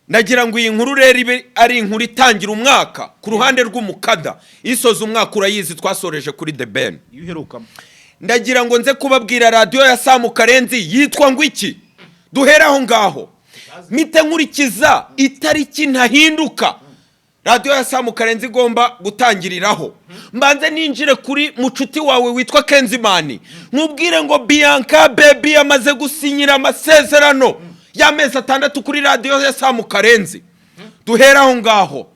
Ndagira ngo iyi nkuru rero ibe ari inkuru itangira umwaka ku ruhande rw'umukada. Isoza umwaka urayizi, twasoreje kuri The Ben. Iyo uherukamo. Ndagira ngo nze kubabwira radiyo ya Samu Karenzi yitwa ngo iki. Duhere aho ngaho, mpite nkurikiza itariki ntahinduka radiyo ya Samu Karenzi igomba gutangiriraho. Mbanze ninjire kuri mucuti wawe witwa Kenzimani, nkubwire ngo Bianca Baby yamaze gusinyira amasezerano y'amezi 6 kuri radiyo ya Samu Karenzi. Duhere aho ngaho.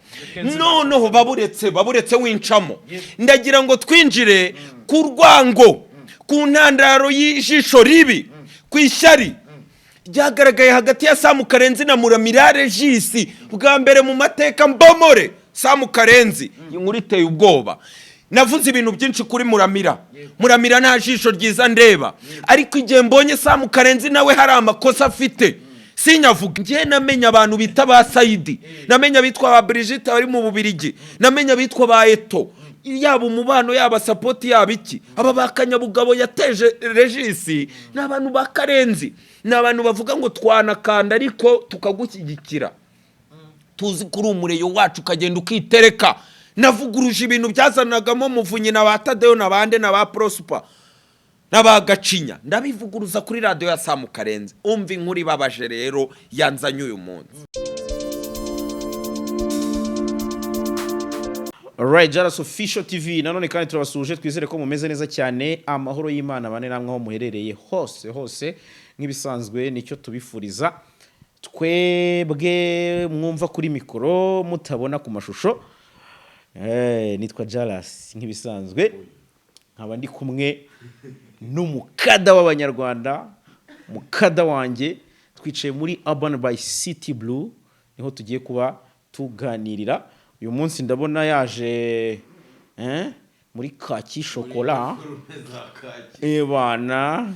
Noneho baburetse wincamo, ndagira ngo twinjire ku rwango, ku ntandaro y'ijisho ribi, ku ishyari ryagaragaye hagati ya Samu Karenzi na Muramira Regis. Bwa mbere mu mateka mbomore Samu Karenzi. Iyi nkuru iteye ubwoba. Navuze ibintu byinshi kuri Muramira. Muramira nta jisho ryiza ndeba, ariko igihe mbonye Samu Karenzi nawe hari amakosa afite sinyavuga. Njye namenye abantu bita ba Sayidi, namenye abitwa ba Brigitte bari mu Bubirigi, namenye abitwa ba Eto, yaba umubano, yaba support, yaba iki. Aba ba Kanyabugabo yateje Regis ni abantu ba Karenzi, ni abantu bavuga ngo twanakanda ariko tukagushyigikira, tuzi ko uri umureyo wacu, ukagenda ukitereka. Navuguruje ibintu byazanagamo Muvunyi na ba Tadeyo na bande na ba Prosper n'aba Gacinya, ndabivuguruza kuri radiyo ya Samu Karenzi. Umva inkuru ibabaje rero yanzanye uyu munsi. Alright, Jaras Official TV, nanone kandi turabasuhuje, twizere ko mumeze neza cyane. Amahoro y'Imana bane namwe aho muherereye hose hose. Nk'ibisanzwe nicyo tubifuriza twebwe mwumva kuri mikoro mutabona ku mashusho. Nitwa Jaras nk'ibisanzwe, nkaba ndi kumwe n'umukada w'Abanyarwanda, mukada wanjye. Twicaye muri Urban by City Blue, niho tugiye kuba tuganirira uyu munsi. Ndabona yaje muri kaki shokora ebana,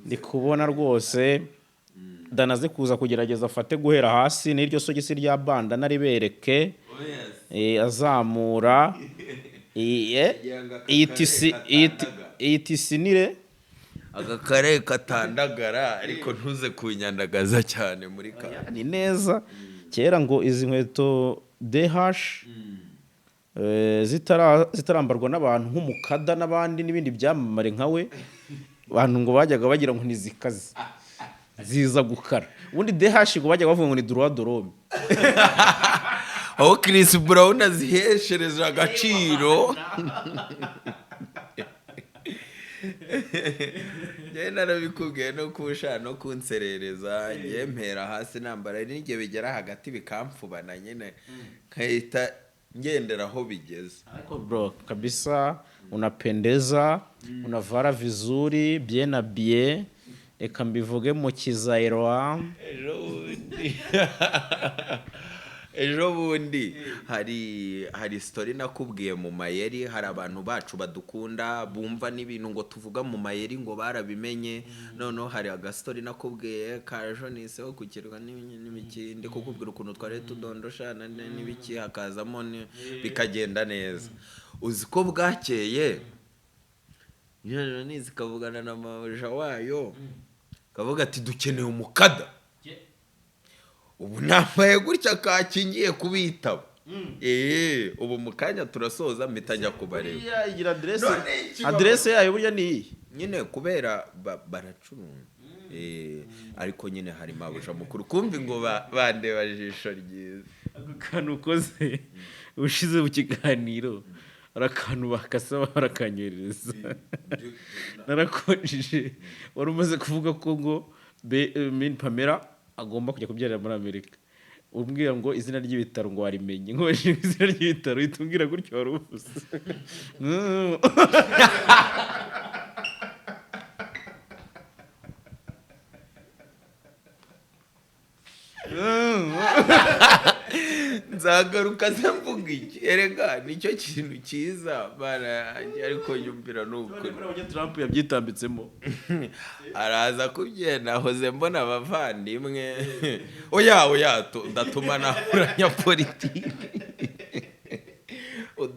ndi kubona rwose danaze kuza kugerageza afate guhera hasi n'iryo sogisi rya banda naribereke, azamura iyi tisinire. Aka kare katandagara, ariko ntuze kunyandagaza cyane muri ka. Ni neza. Kera ngo izi nkweto DH zitarambarwa n'abantu nk'umukada n'abandi n'ibindi byamamare nka we, abantu ngo bajyaga bagira ngo ntizikaze, ziza gukara. Ubundi DH ngo bajyaga bavuga ngo ni droit de l'homme. Aho Chris Brown aziheshereje agaciro. Njyewe narabikubwiye, no kuba no kunserereza, njyewe mpera hasi nambara, n'igihe bigera hagati bikamfubana nyine nkahita ngendera aho bigeze. Ariko bro, kabisa unapendeza, unavara vizuri, bien habillé, reka mbivuge mu Kizairwa. Ejo bundi hari story nakubwiye mu mayeri. Hari abantu bacu badukunda bumva n'ibintu ngo tuvuga mu mayeri ngo barabimenye. Noneho hari agastori nakubwiye ka Jonise wo ku kirwa n'ibiki, ndi kukubwira ukuntu twari tudondoshana n'ibiki, hakazamo bikagenda neza. Uzi ko bwakeye Jonise ikavugana na mabuja wayo, kavuga ati dukeneye umukada. Ubu nambaye gutya kakingiye kubitaba. Ubu mu kanya turasoza mpita njya kubareba. Buriya igira aderese. None ikibazo- Aderese yayo burya ni iyi. Nyine kubera baracuruza, ariko nyine hari mabuja mukuru kumva ngo bandeba jisho ryiza. Ako kantu ukoze ushize mu kiganiro, hari akantu bakasaba barakanyohereza, narakonjeje. Wari umaze kuvuga ko ngo Min Pamela agomba kujya kubyarira muri Amerika, umbwira ngo izina ry'ibitaro ngo warimenye. Nkubajije izina ry'ibitaro uhita umbwira gutyo wari uvuze. Nzagaruka se mvuga iki? Erega nicyo kintu cyiza bana yanjye, ariko yumvira ni ukuri. None Trump yabyitambitsemo. Araza kubyenda, hoze mbona abavandimwe. Oya oya, ndatuma nahuranya politiki.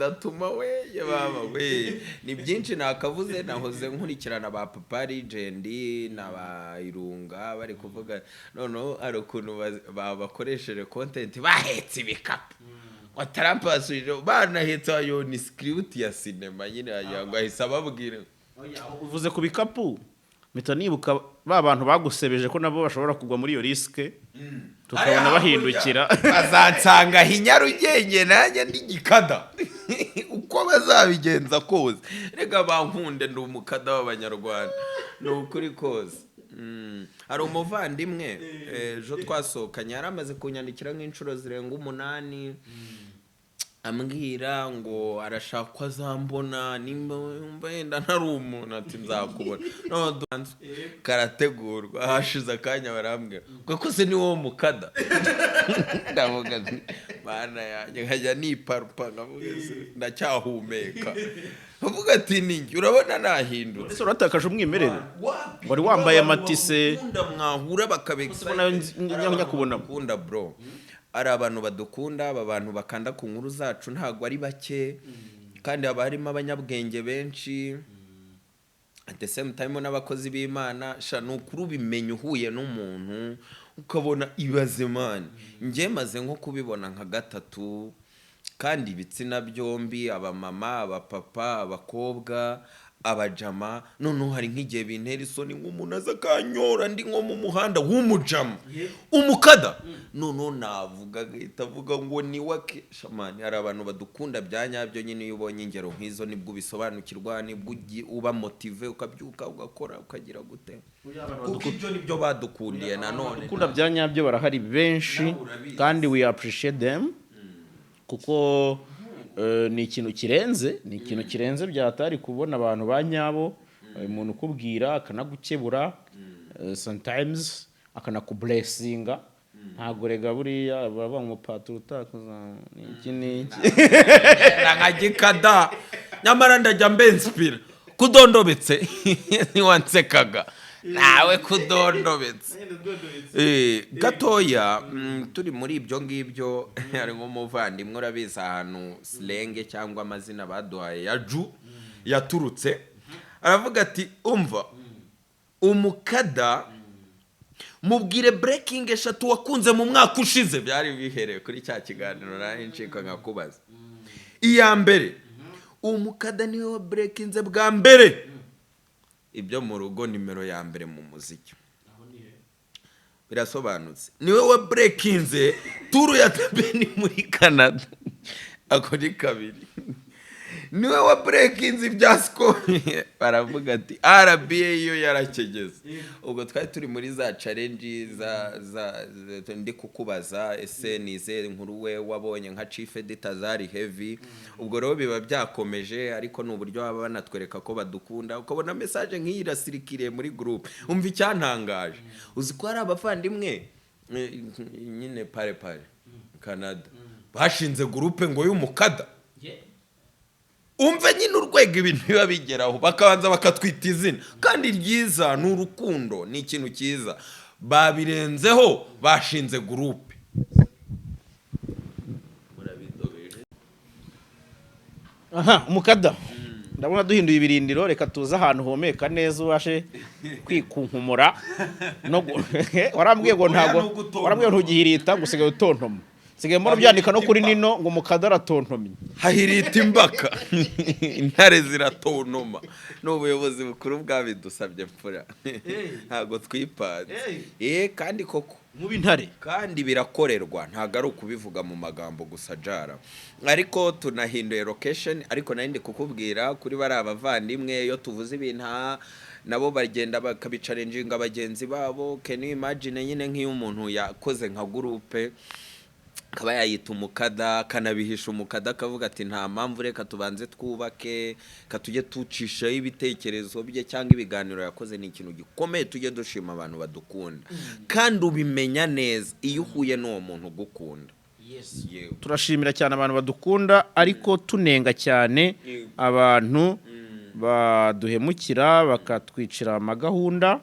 Udatuma we, ye baba we, ni byinshi nakavuze. Nahoze nkurikirana ba Papa Legend na ba Irunga bari kuvuga, noneho hari ukuntu babakoresheje content bahetse ibikapu ngo Trump basubije banahetse, ayo ni script ya sinema nyine, wagira ngo ahise ababwira. Uvuze ku bikapu, mpita nibuka ba bantu bagusebeje ko nabo bashobora kugwa muri iyo risque, tukabona bahindukira. Bazansanga i Nyarugenge nanjye ndi gikada, uko bazabigenza kose. Reka bankunde, ndi umukada w'Abanyarwanda, ni ukuri kose. Hari umuvandimwe ejo twasohokanye, yari amaze kunyandikira nk'inshuro zirenga 8, ambwira ngo arashaka ko azambona nimba yumva yenda ntari umuntu, ati nzakubona none duhanze karategurwa. Hashize akanya barambwira ngo ko se ni wowe mukada? Ndavuga nti mana yanjye, nkajya niparupa nkavuga se ndacyahumeka, avuga ati ninjye urabona nahindutse. Ese uratakaje umwimerere wari wambaye amatise? Bakunda mwahura bakabegisa. Nayo nyakubonamo. Bakunda bro, ari abantu badukunda, aba bantu bakanda ku nkuru zacu ntabwo ari bake, kandi haba harimo abanyabwenge benshi, at the same time n'abakozi b'Imana. Sha, ni ukuri ubimenya uhuye n'umuntu ukabona, ibaze man, njye maze nko kubibona nka gatatu, kandi ibitsina byombi, abamama, abapapa, abakobwa, abajama. Noneho hari nk'igihe bintera isoni, nk'umuntu aza akanyora ndi nko mu muhanda w'umujama umukada, noneho navuga agahita avuga ngo ni wake shamani. Hari abantu badukunda bya nyabyo nyine. Iyo ubonye ingero nk'izo nibwo ubisobanukirwa, nibwo uba motivé, ukabyuka ugakora, ukagira gute, kuko ibyo nibyo badukundiye nanone. Gukunda bya nyabyo barahari benshi. Nawe urabizi. Kandi we appreciate them, kuko ni ikintu kirenze, ni ikintu kirenze byatari kubona abantu ba nyabo, umuntu ukubwira akanagukebura, sometimes akanakublessinga. Ntabwo rega buriya baravuga ngo umupaturo utakoza ni iki n'iki. Nka gikada, nyamara ndajya mbensipira kudondobetse, ntiwansekaga nawe kudondobetse. Gatoya turi muri ibyo ngibyo, hari nk'umuvandimwe, urabizi ahantu slang cyangwa amazina baduhaye ya ju yaturutse, aravuga ati umva umukada, mubwire breaking eshatu wakunze mu mwaka ushize. Byari bihereye kuri cya kiganiro nari ncika nkakubaza. Iya mbere, umukada niwe wa breakinze bwa mbere ibyo mu rugo, nimero ya mbere mu muziki, birasobanutse, niwe wa breakinze tour ya The Ben muri Canada. Ako ni kabiri. Niwe wa breakinze ibya Skol, baravuga ati RBA yo yarakegeze. Ubwo twari turi muri za challenge za ndi kukubaza ese ni izihe nkuru we wabonye nka chief editor zari heavy. Ubwo rero biba byakomeje, ariko ni uburyo baba banatwereka ko badukunda, ukabona message nk'iyi irasirikiriye muri group. Umva icyantangaje, uzi ko hari abavandimwe nyine pare pare Canada bashinze groupe ngo y'umukada? Umve nyine urwego ibintu biba bigeraho, bakabanza bakatwita izina kandi ryiza, ni urukundo, ni ikintu cyiza. Babirenzeho, bashinze groupe. Murabidobeje. Aha umukada, ndabona duhinduye ibirindiro. Reka tuze ahantu homeka neza, ubashe kwikunkumura no warambwiye ngo Oya, ntabwo ni ugutontoma. Warambwiye ngo ntugihirita, ngo usigaye utontoma. Nsigaye mbona ubyandika no kuri nino ngo umukada aratontomye. Hahirita imbaka, intare ziratontoma. Ni ubuyobozi bukuru bwabidusabye mfura, ntabwo twipanze. Kandi koko Muba intare. Kandi birakorerwa, ntabwo ari ukubivuga mu magambo gusa jara. Ariko tunahinduye location, ariko nari ndi kukubwira kuri bari abavandimwe, iyo tuvuze ibintu aha nabo bagenda bakabichallenginga bagenzi babo. Can you imagine nyine nk'iyo umuntu yakoze nka groupe, akaba yayita umukada, akanabihisha umukada, akavuga ati nta mpamvu, reka tubanze twubake, ka tujye tucishaho ibitekerezo bye cyangwa ibiganiro yakoze, ni ikintu gikomeye. Tujye dushima abantu badukunda, kandi ubimenya neza iyo uhuye n'uwo muntu ugukunda. Yewe. Turashimira cyane abantu badukunda, ariko tunenga cyane Yego. abantu baduhemukira, bakatwicira amagahunda.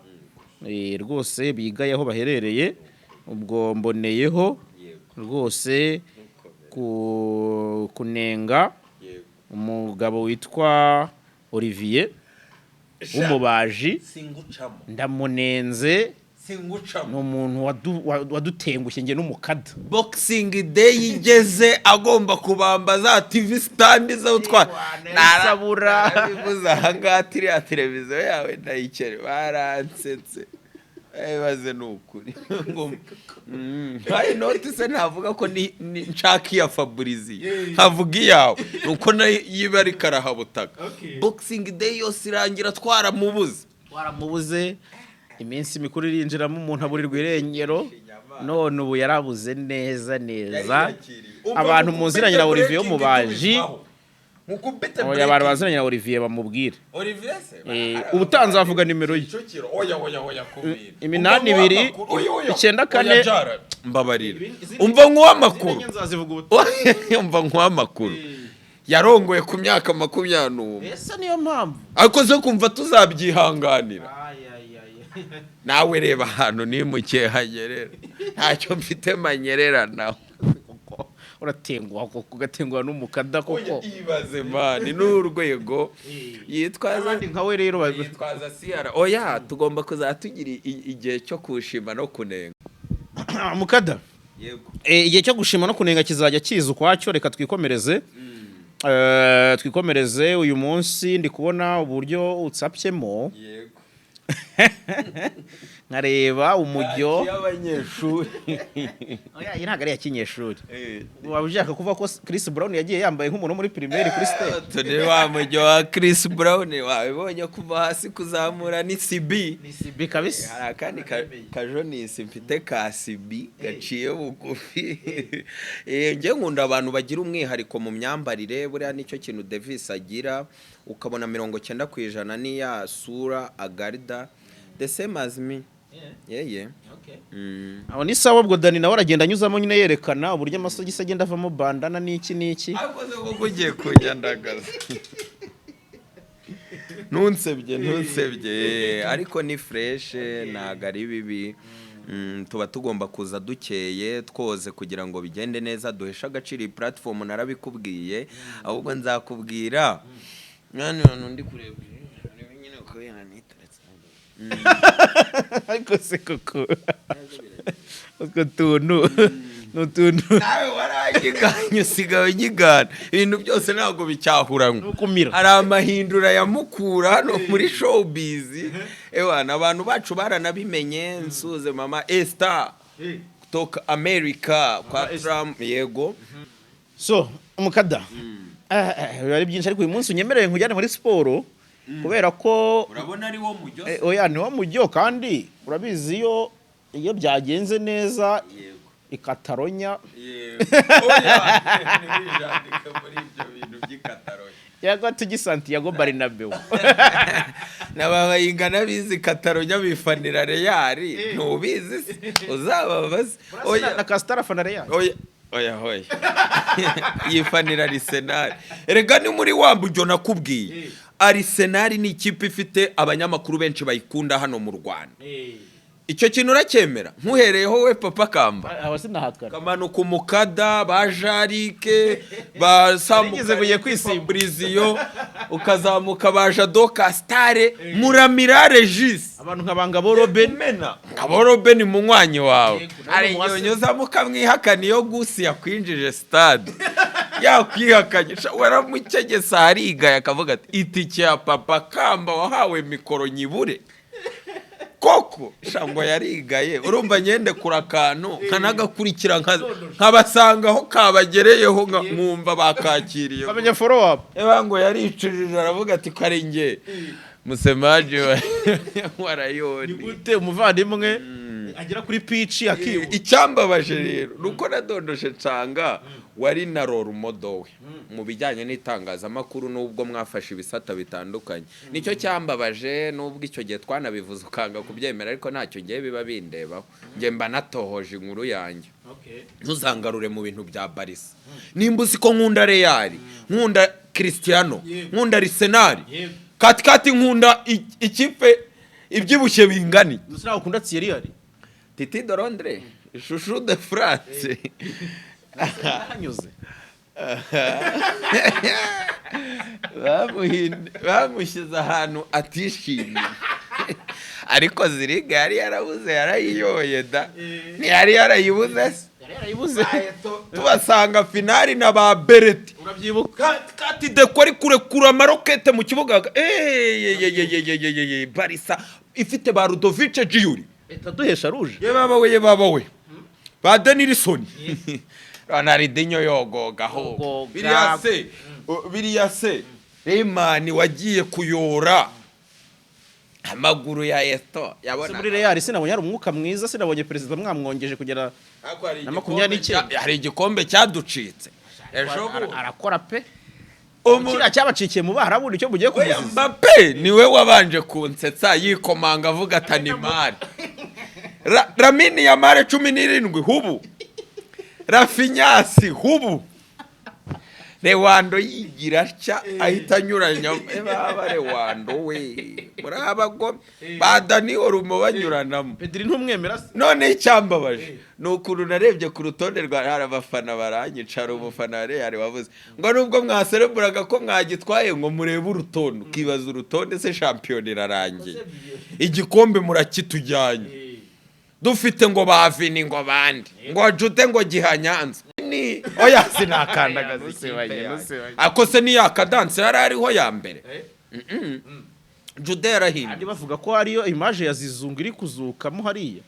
Rwose bigaye aho baherereye. Ubwo mboneyeho Yego. rwose kunenga. Yego. Umugabo witwa Olivier w'umubaji. Singucamo. Ndamunenze. Ni Singucamo. umuntu wadutengushye njye n'umukada. Boxing Day igeze, agomba kubamba za TV stand zo twa Isabura. Narabivuze ahangaha, tiriya televiziyo yawe ndayikere, baransetse. Baze ni ukuri ngo nkayi noti se ntavuga ko ni nshaka iya Faburizio, nkavuga iyawe nuko nayo yiba ari karahabutaka. Boxing Day yose irangira twaramubuze. Waramubuze, iminsi mikuru irinjiramo, umuntu aburirwa irengero. None ubu yarabuze neza neza. Abantu muziranye na Olivier w'umubaji, oya, abantu baziranye na Olivier bamubwire. Olivier se? Ubutaha nzavuga nimero ye. Kicukiro. Oya, oya, oya, kubira. 82, 94. Oya, Jara, mbabarira, umva nk'uw'amakuru. Nzazivuga ubutaha. Umva nk'uw'amakuru, yarongoye ku myaka 21. Ese niyo mpamvu? Ariko zo kumva tuzabyihanganira. Nawe reba ahantu nimukiye hanyerera, ntacyo mfite manyerera nawe. Koko uratenguha, koko ugatenguha n'umukada koko. Ibaze man, n'urwego yitwaza. Abandi nkawe rero Yitwaza siyara. Oya, tugomba kuzatugira igihe cyo kushima no kunenga. Mukada. Yego. Igihe cyo gushima no kunenga kizajya kiza ukwacyo. Reka twikomereze. Twikomereze. Uyu munsi ndi kubona uburyo utsapyemo, nkareba umujyo y'abanyeshuri. Oya, iyi ntabwo ari iya kinyeshuri. Waba ushaka kuvuga ko Chris Brown yagiye yambaye nk'umuntu wo muri primaire kuri stage? Turi wa mujyo wa Chris Brown, wabibonye kuva hasi kuzamura ni CB. Ni CB kabisa. Hari akandi kajonisi mfite ka CB gaciye bugufi. Njye nkunda abantu bagira umwihariko mu myambarire. Buriya nicyo kintu Davis agira, ukabona 90% ni ya sura agarida the same as me, yeye. Aho ni sawa. Ubwo Dani nawe aragenda anyuzamo nyine, yerekana uburyo amasogisi agenda avamo bandana n'iki n'iki. Ariko se koko ugiye kunyandagaza? Ntunsebye, ntunsebye, ariko ni fresh, ntabwo ari bibi. Tuba tugomba kuza dukeye, twoze, kugira ngo bigende neza, duheshe agaciro iyi platform. Narabikubwiye, ahubwo nzakubwira mwana undi kureba nyine kubera niteretse. Ariko se koko utwo tuntu ni utuntu? Nawe waranyiganye, usigaye unyigana ibintu byose, ntabwo bicyahuranywe. Nukumira. Hari amahindura ya Mukura hano muri showbiz. Ewana, abantu bacu baranabimenye. Nsuze mama Esther kutoka America kwa Trump, yego. So umukada, biba ari byinshi, ariko uyu munsi unyemereye nkujyane muri siporo kubera ko Urabona ari wo mujyo. Oya, ni wo mujyo, kandi urabizi iyo byagenze neza ikataronya. Yego, oya, ntiwijandike muri ibyo bintu by'ikataronya. Cyangwa tugi Santiago Bernabeu. N'ababayingana bizi Kataronya bifanira Real, ntubizi se? Uzababaze. Oya. Na Castara afana Real. Oya, oya, oya, yifanira Arsenal. Erega ni muri wa mujyo nakubwiye, Arsenal ni ikipe ifite abanyamakuru benshi bayikunda hano mu Rwanda. Icyo kintu uracyemera nkuhereyeho we Papa Kamba? Aba sinahakana. Kamanuka umukada ba Jarike ba Yarigeze kugiye kwisimba. Fabriziyo, ukazamuka ba Jado Castare, Muramira Regis, Abantu nka Bangabo Robin. Mena Ngabo Robin, munywanyi wawe. Yego, nawe Hari muwase. igihe unyuzamo ukamwihakana. Iyo gusi yakwinjije stade yakwihakanye. Sha, waramukegesa harigaye, akavuga ati: "Itike ya Papa Kamba wahawe mikoro nyibure koko." Sha, ngo yarigaye. Urumva ngende kura akantu nkanagakurikira, nkabasanga aho kabagereyeho, nkumva bakakiriye. Bamenya follow up. Eba ngo yaricujije, aravuga ati: "Ko ari njye musemaji warayoni." Gute umuvandimwe agera kuri pitch akibuka? Icyambabaje rero ni uko nadondoshe nsanga wari na role model we mu bijyanye n'itangazamakuru, n'ubwo mwafashe ibisata bitandukanye. Nicyo cyambabaje, n'ubwo icyo gihe twanabivuze ukanga kubyemera, ariko ntacyo ngiye biba bindebaho. Njye mba natohoje inkuru yanjye. Ntuzangarure mu bintu bya Barça. Nimba uzi ko nkunda Real, nkunda Cristiano, nkunda Arsenal, katikati nkunda ikipe ibyibushye bingana. Gusa nawe ukunda Thierry Henry. Titi de Londres, chouchou de France. Hanyuze. Bamushyize ahantu atishimiye, ariko ziriga yari yarabuze, yarayiyoye da, ntiyari yarayibuze se? Yari yarayibuze. Tubasanga finali na ba Bereti. Urabyibuka? Kati Deco ari kurekura amarokete mu kibuga. Eyeyeyeyeyeye, Barça ifite ba Ludovic Giuly. Leta duhesha rouge. Ye baba we, ye baba we, ba Denilson, Ronaldinho yogogaho. Yogoga. Biriya se Lehmann wagiye kuyora amaguru ya Eto'o. Se Yabona muri Real sinabonye hari umwuka mwiza, sinabonye perezida mwamwongeje kugera Ariko hari na 29. Hari igikombe cyaducitse ejo bundi. Arakora pe. Kiriya cyabacikiye mu Barabu nicyo mugiye Oya, kumuziza. Mbappe niwe wabanje kunsetsa yikomanga avuga ati animari Lamine Yamal 17 hubu, Raphinha hubu, Lewando yigira atya ahita anyuranya. Baba Lewando we, muri abagome ba Dani Olmo banyuranamo. Pedri ntumwemera se? None icyambabaje ni ukuntu narebye ku rutonde rwa hari abafana baranyica. Hari umufana wa Real wavuze ngo nubwo mwasereburaga ko mwagitwaye, ngo murebe urutonde, ukibaza urutonde se, shampiyona irarangiye, igikombe murakitujyanye, dufite ngo ba Vini, ngo bandi, ngo Jude, ngo Gihanyanza ni oya, sinakandagaza ikipe Ntusebanye, yanjye. Ntusebanye. Ako se ni ya kadanse yari ariho ya mbere? Jude yarahimbye. Kandi bavuga ko ariyo image ya Zizungu iri kuzukamo hariya.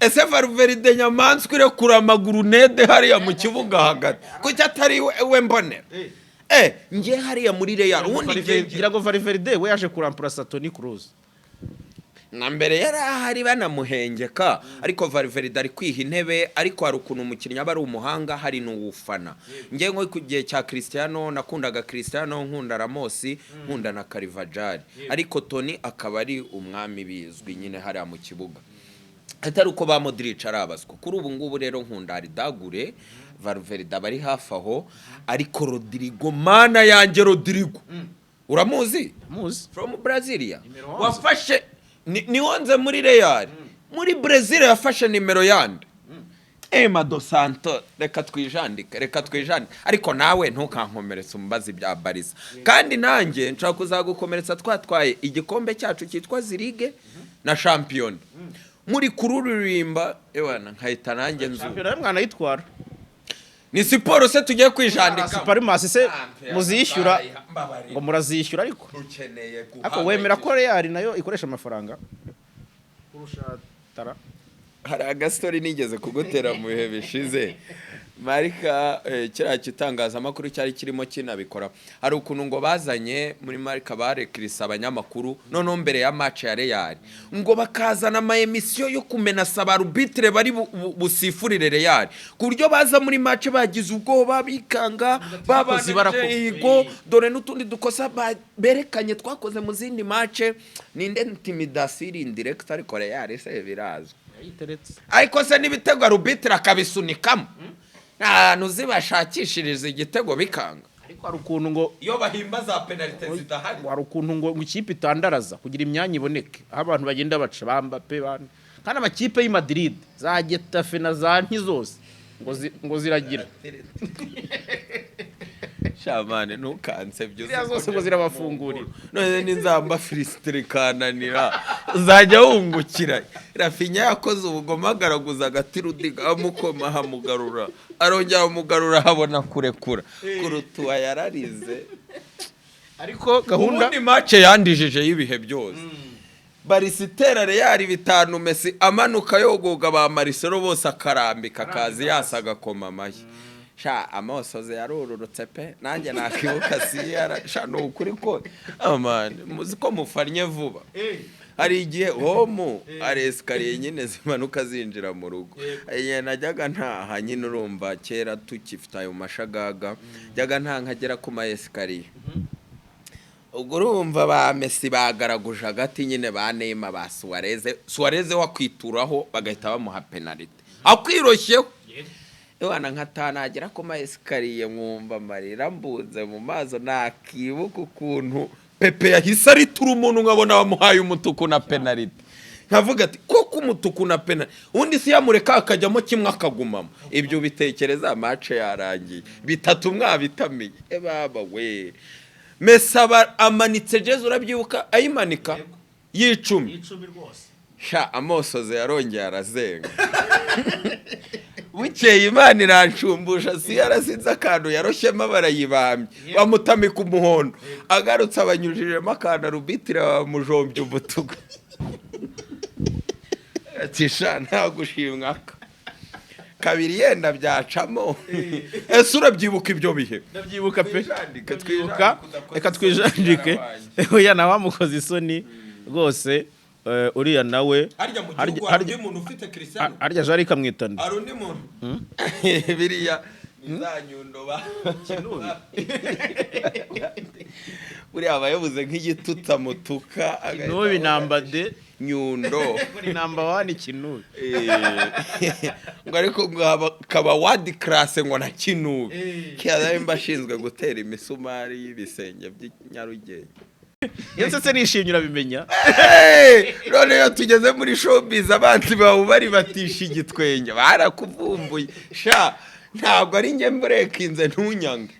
Ese Valverde, nyamanswa irekura amaguru nede hariya mu kibuga hagati, kuki atari we mbonera? Njye hariya muri Real ubundi Ngira ngo Valverde we yaje kurampurasa Toni Kroos. Na mbere yari ahari banamuhengeka, ariko Valverde ari kwiha intebe. Ariko hari ukuntu umukinnyi aba ari umuhanga, hari n'uwufana. Njye nko ku gihe cya Cristiano nakundaga Cristiano, nkunda Ramos, nkunda na Carvajal, ariko Toni akaba ari umwami bizwi nyine hariya mu kibuga, atari uko ba Modric arabazwa kuri ubu ngubu. Rero nkunda Arda Güler, Valverde aba ari hafi aho, ariko Rodrigo, mana yanjye, Rodrigo uramuzi? Muzi. From Brazilia. Nimero 11. Wafashe ni 11 muri Real, muri Brazil yafashe nimero yande? Ema dos Santos. Reka twijandike, reka twijandike, ariko nawe ntukankomeretse umubazi bya Barça, kandi nanjye nshobora kuzagukomeretsa twatwaye igikombe cyacu cyitwa Zirige na shampiyona muri kururirimba, ewana nkahita nanjye nzu. Shampiyona yo mwanayitwara. Ni siporo se tugiye kwijandika? Parimas se muzishyura, ngo murazishyura, ariko Ukeneye ariko wemera ko Real nayo ikoresha amafaranga kurusha tara? Hari agastori nigeze kugutera mu bihe bishize. Marca, kiriya kitangazamakuru cyari kirimo kinabikora, hari ukuntu ngo bazanye muri Marca barekirisa abanyamakuru, noneho mbere ya match ya Real ngo bakazana ama émission yo kumenasa ba arbitre bari busifurire Real, ku buryo baza muri match bagize ubwoba, bikanga Bakoze. Yego, dore n'utundi dukosa berekanye twakoze mu zindi match ninde intimidation indirecte, ariko Real se birazwi. Yayiteretse. Ariko se n'ibitego arbitre akabisunikamo, nta hantu zibashakishiriza igitego bikanga. Ariko hari ukuntu ngo Iyo bahimba za penalite zidahari. Hari ukuntu ngo ikipe itandaraza kugira imyanya iboneke aho abantu bagenda baca ba Mbappe kandi amakipe y'i Madrid za Getafe na za nti zose ngo ziragira. Shamane, ntukanse byo. Ziriya zose ngo zirabafungurira. None ninzamba filisitiri kananira, uzajya wungukira. Raphinha yakoze ubugome, agaraguza agati, Rüdiger amukoma, ahamugarura, arongera amugarura, habona kurekura kurutuwa yararize. Ariko gahunda Ubundi match yandijije y'ibihe byose, Barça itera Real 5, Messi amanuka yogoga ba Marcelo bose, akarambika akazi yasa, agakoma amashyi. Sha, amosozi yarururutse pe, nanjye nakibuka siyara. Sha, ni ukuri ko amani muzi ko mufannye vuba. Hari igihe homu hari escalier nyine zimanuka zinjira mu rugo. Hari igihe najyaga ntaha nyine, urumva kera tukifite ayo mashagaga, njyaga ntaha nkagera ku ma escalier, ubwo urumva ba Messi bagaraguje agati nyine, ba Neymar, ba Suarez, Suarez wakwituraho bagahita bamuha penalite akwiroshyeho. Ewana, nkatanagera ku ma escalier nkumva amarira mbunze mu maso, nakibuka ukuntu Pepe yahise aritura umuntu, nkabona bamuhaye umutuku na penalite. Nkavuga ati koko umutuku na penalty, ubundi si yamureka akajyamo kimwe akagumamo. Ibyo ubitekereza match yarangiye, bitatu mwabitamiye. E baba we, Messi aba amanitse jezi, urabyibuka ayimanika y'icumi. 10 rwose. Sha, amosozi yarongeye arazenga. Bukeye Imana irancumbusha, si yarasinze akantu yaroshyemo, barayibambye, bamutamika umuhondo. Agarutse abanyujijemo akantu, arbitre bamujombye umutuku, ati sha, nta gushimwa aka kabiri yenda byacamo. Ese urabyibuka ibyo bihe? Ndabyibuka pe. Twijandike, Ndabyibuka. twijandike, udakoze Reka isoni. twijandike. Yarabaye. Oya, nawe wamukoze isoni rwose. Uriya nawe Harya mu gihugu hari undi muntu ufite Cristiano? Harya jari kamwitana. Hari undi muntu? Biriya ni za nyundo ba buriya aba yabuze nk'igitutsi amutuka agahita Kinubi avuga namba ati, de nyundo. Ni number one Kinubi. Ngo ariko ngo kaba wadi classe ngo na Kinubi kiyaza mba ashinzwe gutera imisumari y'ibisenge by'i Nyarugenge. Iyo nsetse nishimye urabimenya. Hey! None iyo tugeze muri showbiz, abanzi bawe bari batisha igitwenge, barakuvumbuye sha. Ntabwo ari njye mburekinze, ntunyange,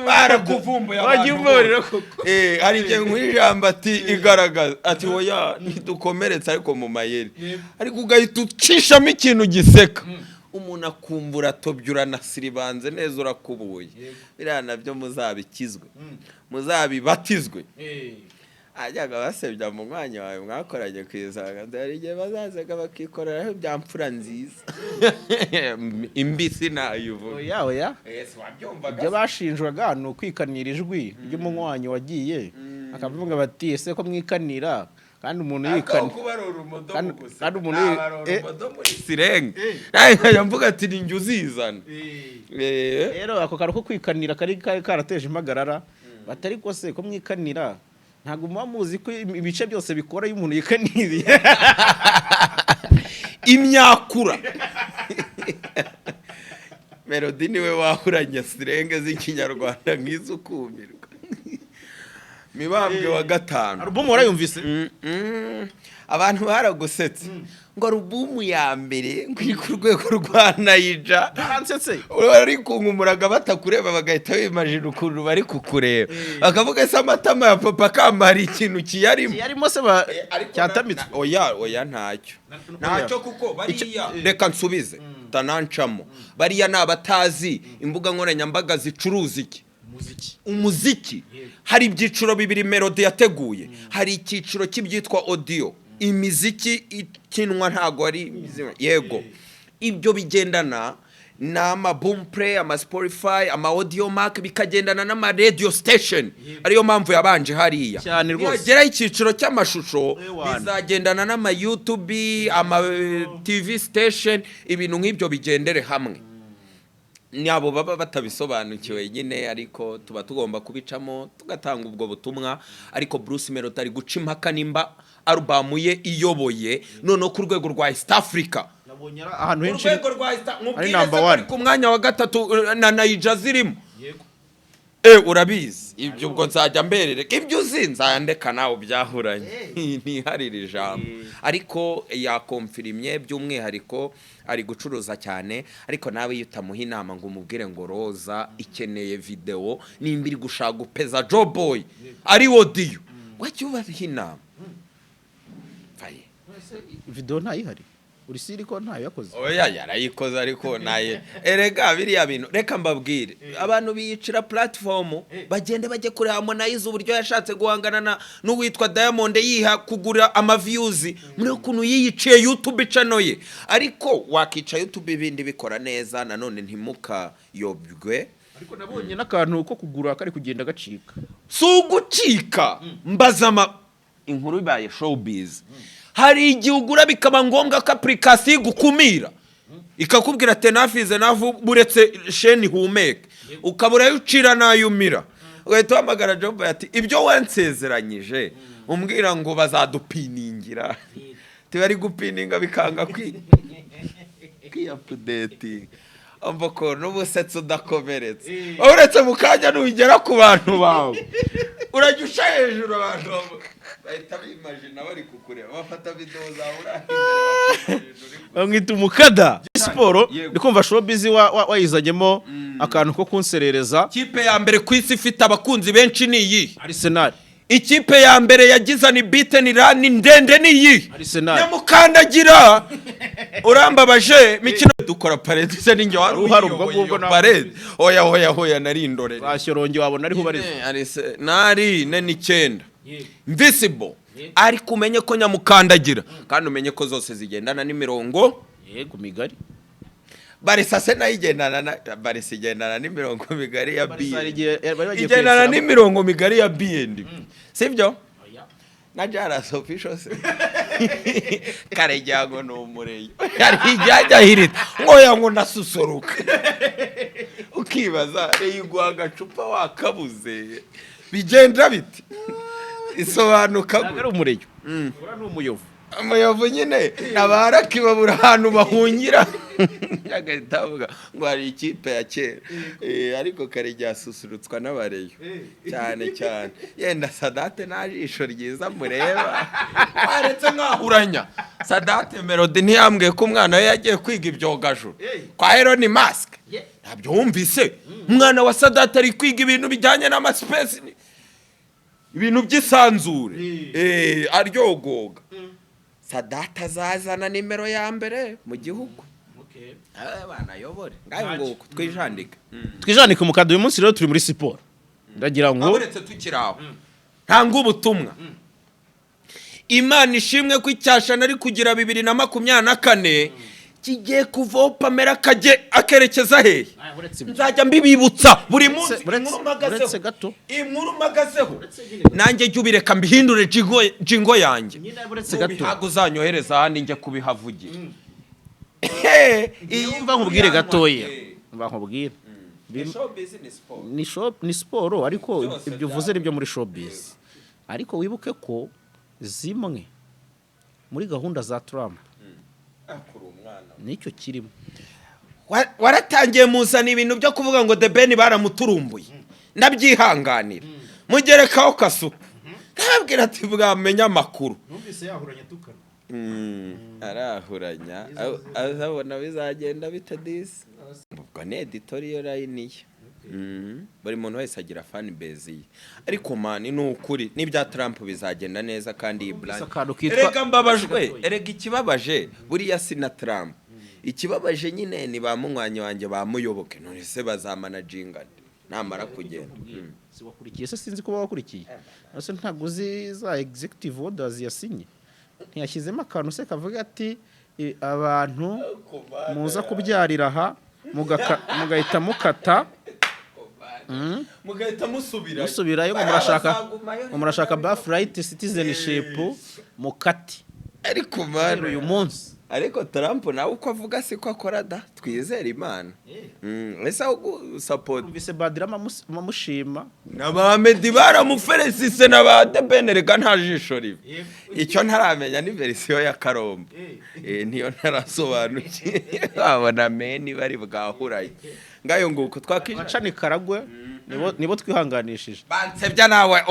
barakuvumbuye Wagiye abantu umbabarira bose. koko. Hari igihe nk'uha ijambo ati igaragaza, ati oya ntidukomeretse, ariko mu mayeri, ariko ugahita ucishamo ikintu giseka umuntu akumva uratobye, uranasiribanze neza, urakubuye. Biriya nabyo muzabikizwe, muzabibatizwe. Ajyaga basebya mu mwanya wawe mwakoranye ku isanga, hari igihe bazazaga bakikoreraho ibya mfura nziza imbisi nayivuga. Oya, oya. Ese wabyumvaga? Ibyo bashinjwaga ni ukwikanira ijwi ry'umunywanyi wagiye, akavuga bati ese ko mwikanira kandi umuntu Ariko yikana kubarura umudomo gusa kandi umuntu nabarura umudomo muri sirenge, nawe nkajya mvuga ati ni njye uzizana. Rero ako kantu ko kwikanira kari karateje impagarara, batari ko se ko mwikanira, ntabwo muba muzi ko ibice byose bikora iyo umuntu yikaniriye. Imyakura Melody niwe wahuranye sirenge z'Ikinyarwanda nk'izo ukumirwa. Mibambwe wa gatanu. Alubumu warayumvise? Abantu baragusetse ngo alubumu ya mbere ngo iri ku rwego rwa Naija. Baransetse. Bari kunkumuraga batakureba, bagahita bimajina ukuntu bari kukureba, bakavuga ese amatama ya papa kamba hari ikintu kiyarimo? Yarimo se Ariko cyatamitswe? Oya, oya, ntacyo, ntacyo, kuko bariya, reka nsubize tanancamo, bariya ni abatazi imbuga nkoranyambaga zicuruza iki? Umuziki. Umuziki. Hari ibyiciro bibiri Melody yateguye. Hari icyiciro cy'ibyitwa audio, imiziki ikinwa, ntago ari yego, ibyo bigendana n'ama Boomplay, ama Spotify, ama Audiomack, bikagendana n'ama radio station, ariyo mpamvu yabanje hariya. Cyane rwose. Nihageraho icyiciro cy'amashusho, Ewana. bizagendana n'ama YouTube, ama TV station, ibintu nk'ibyo bigendere hamwe. Ni abo baba batabisobanukiwe nyine, ariko tuba tugomba kubicamo tugatanga ubwo butumwa. Ariko Bruce Melody ari guca impaka nimba alubamu ye iyoboye noneho ku rwego rwa East Africa. Nabonye ari ahantu Ku henshi rwego rwa East, mubwire number se ko one. ari ku mwanya wa gatatu na Naija zirimo. Yego. Urabizi ibyo, ubwo nzajya mberereka ibyo uzi, nzandeka nawe byahuranye, ntiharire ijambo. Ariko yakomfirimye, by'umwihariko ari gucuruza cyane. Ariko nawe iyo utamuha inama ngo umubwire ngo Roza ikeneye videwo, nimba iri gushaka gupeza Joeboy ari audio, wajya ubaha inama. Vaye. Video ntayihari, uri siri ko ntayo yakoze? Oya, yarayikoze, ariko naye erega biriya bintu, reka mbabwire, abantu biyicira platform. Bagende bajye kuri Harmonize, uburyo yashatse guhangana na n'uwitwa Diamond, yiha kugura ama views muri ukuntu yiyiciye YouTube channel ye. Ariko wakica YouTube ibindi bikora neza, nanone ntimukayobwe. Ariko nabonye n'akantu ko kugura kari kugenda gacika. Si ugucika, mbaza ama inkuru ibaye showbiz. Hari igihe ugura bikaba ngombwa ko application igukumira, ikakubwira ati nafize navu, buretse sheni ihumeke, ukabura ayo ucira n'ayo umira, ugahita uhamagara Job ati ibyo wansezeranyije umbwira ngo bazadupiningira, tibari gupininga bikanga kwiyapudetinga. Umva ko n'ubusetsi udakomeretse, uretse mu kanya nugera ku bantu bawe urajya uca hejuru abantu Bahita bimajina bari kukureba, bafata video zawe uri aho imbere, bakimajina uri Bamwita umukada siporo. Yego. Ndi kumva showbiz wayizanyemo akantu ko kunserereza. Ikipe ya mbere ku isi ifite abakunzi benshi ni iyi? Arsenal. Ikipe ya mbere yagize unbeaten run ndende ni iyi? Arsenal. Nyamukandagira, urambabaje. Mikino dukora parade se ninjye wari Uhari ubwo uyiyoboye ngubwo iyo nawe. parade? Oya, oya, oya, nari indorere. Bashyorongi wabona ariho ubarizwa. Arsenal 49 invincible, ariko umenye ko nyamukandagira, kandi umenye ko zose zigendana n'imirongo Yego, migari. Barça se nayo igendana na Barça, igendana n'imirongo migari ya Barca hari BND. igihe bari bagiye Igendana kuyisaba. n'imirongo migari ya BND, sibyo? Na Jaras Official se karegira ngo ni umureyo, hari igihe ajya ahirita ngoya ngo ndasusuruka, ukibaza reyo iguha agacupa wakabuze, bigenda bite, isobanuka Ntabwo ari umureyo, uriya ni umuyovu. Umuyovu nyine, abaraki babura ahantu bahungira, agahita avuga ngo hari ikipe ya kera. Ariko karegeya asusurutswa n'abareyo cyane cyane. Yenda Sadate nta jisho ryiza mureba, waretse nkahuranya Sadate Melody ntiyambwiye ko umwana we yagiye kwiga ibyogajuru kwa Elon Musk? Ntabyo wumvise? Umwana wa Sadate ari kwiga ibintu bijyanye n'amaspace, ibintu by'isanzure. Aryogoga. Sadate azazana nimero ya mbere mu gihugu. Banayobore ngayo nguko, twijandike. Twijandike umukada. Uyu munsi rero turi muri siporo, ndagira ngo Uretse tukiri aho, ntanga ubutumwa. Imana ishimwe ko icyashana ari kugira 2024 kigiye kuvaho, Pamela akajye akerekeza hehe? Nzajya mbibibutsa buri munsi. Inkuru mpagazeho, Uretse gato. inkuru mpagazeho nanjye, jya ubireka mbihindure jingle yanjye. Uretse gato. Ntabwo uzanyohereza ahandi njye kubihavugira. Iyi mva nkubwire gatoya, mva nkubwire. Ni ni siporo, ariko Byose. Ibyo uvuze ni byo muri showbiz, ariko wibuke ko zimwe muri gahunda za Trump nicyo kirimo. Waratangiye muzana ibintu byo kuvuga ngo The Ben baramuturumbuye, ndabyihanganira, mugerekaho Kasuku, ndababwira ati bwamenya amakuru. Numvise yahuranye tukana. Arahuranya, azabona bizagenda bite disi. Ubwo ni editorial line ye. Buri muntu wese agira fan base ye, ariko man, ni ukuri n'ibya Trump bizagenda neza kandi iyi brand Akantu kitwa- Erega mbabajwe, erega ikibabaje buriya si na Trump, ikibabaje nyine ni ba munywanyi wanjye bamuyoboke. None se bazamanajingane namara kugenda? Si wakurikiye se? Sinzi kuba wakurikiye ese, ntabwo uzi za executive orders yasinye? Ntiyashyizemo akantu se kavuga ati abantu muza kubyarira aha mugahita mukata Mugahita musubirayo. Musubirayo ngo murashaka birthright, citizenship, mukati. Ariko Guhera man, uyu munsi. Ariko Trump nawe uko avuga siko akora da, twizere Imana. Ese aho gusupport Numvise Badrama amushima. Na ba Meddy baramuferesise na ba The Ben. Reka, nta jisho ribi. Icyo ntaramenya ni version ya Karombo. Niyo ntarasobanukiwe, wabona meni bari bwahuraye. Ngayo nguko, twakije. Abaca Nicaragua nibo twihanganishije. Bansebya nawe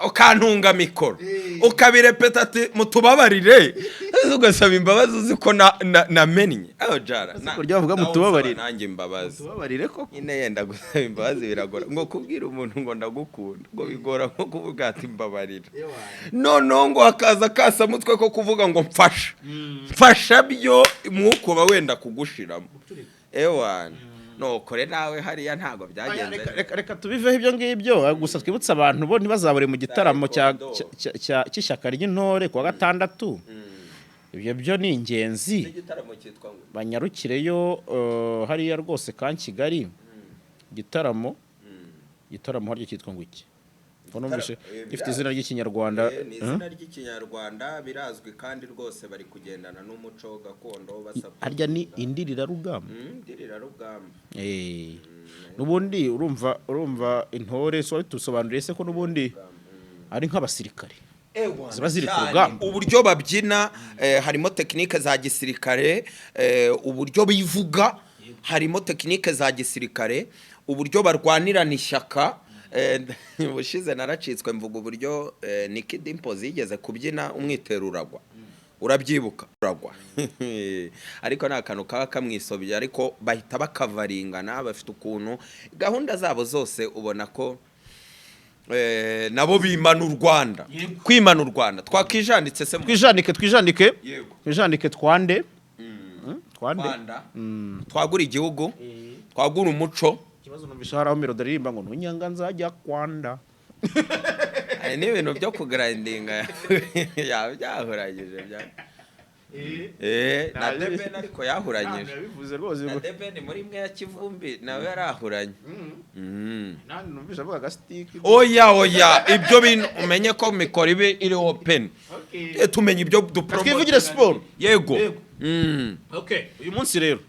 ukantunga mikoro, ukabirepeta ati mutubabarire, ugasaba imbabazi uzi ko namennye aho jara. Kurya bavuga Nawe mutubabarire. usaba nanjye imbabazi. Tubabarire koko. Nyine yenda gusaba imbabazi biragora, ngo kubwira umuntu ngo ndagukunda ngo bigora nko kuvuga ati mbabarira. Noneho ngo hakaza kasamutwe ko kuvuga ngo mfasha, mfasha, byo umwuka uba wenda kugushiramo. Ewana, nukore nawe hariya ntabwo byagenze. Reka tubiveho ibyo ngibyo, gusa twibutse abantu bo ntibazabure mu gitaramo cy'ishyaka ry'intore kuwa gatandatu. Ibyo byo ni ingenzi. Igitaramo cyitwa ngo? Banyarukireyo hariya rwose ka Kigali. Igitaramo harya cyitwa ngo iki? Ko numvise gifite izina ry'Ikinyarwanda. Ni izina ry'Ikinyarwanda, birazwi, kandi rwose bari kugendana n'umuco gakondo basapota. Harya ni Indirirarugamba? Indirirarugamba. N'ubundi urumva intore so tusobanuriye se ko n'ubundi ari nk'abasirikare ziba ziri ku Cyane. rugamba. Uburyo babyina harimo technique za gisirikare, uburyo bivuga harimo technique za gisirikare, uburyo barwanirana ishyaka. Ubushize naracitswe mvuga uburyo Nicky Dimpoz yigeze kubyina umwitero uragwa, urabyibuka? Uragwa, ariko ni akantu kaba kamwisobye, ariko bahita bakavaringana. Bafite ukuntu gahunda zabo zose ubona ko nabo bimana u Rwanda, kwimana u Rwanda. Twakijanditse se? Twijandike, twijandike. Yego. Twijandike, twande. Twande. Rwanda, twagura igihugu, twagura umuco. Ikibazo, numvise hari aho Melody aririmba ngo "Ntunyanga nzajya kwanda". Hari n'ibintu byo kugrindinga yaba byahuranyije bya na The Ben, ariko yahuranyije. Yabivuze rwose. Na The Ben muri imwe ya Kivumbi nawe yarahuranye. Nani numvise avuga agasitiki? Oya, oya, ibyo bintu umenye ko mikoro ibe iri open. Tumenye ibyo dupromote. Twivugire siporo. Yego. Yego. Okay, uyu munsi rero,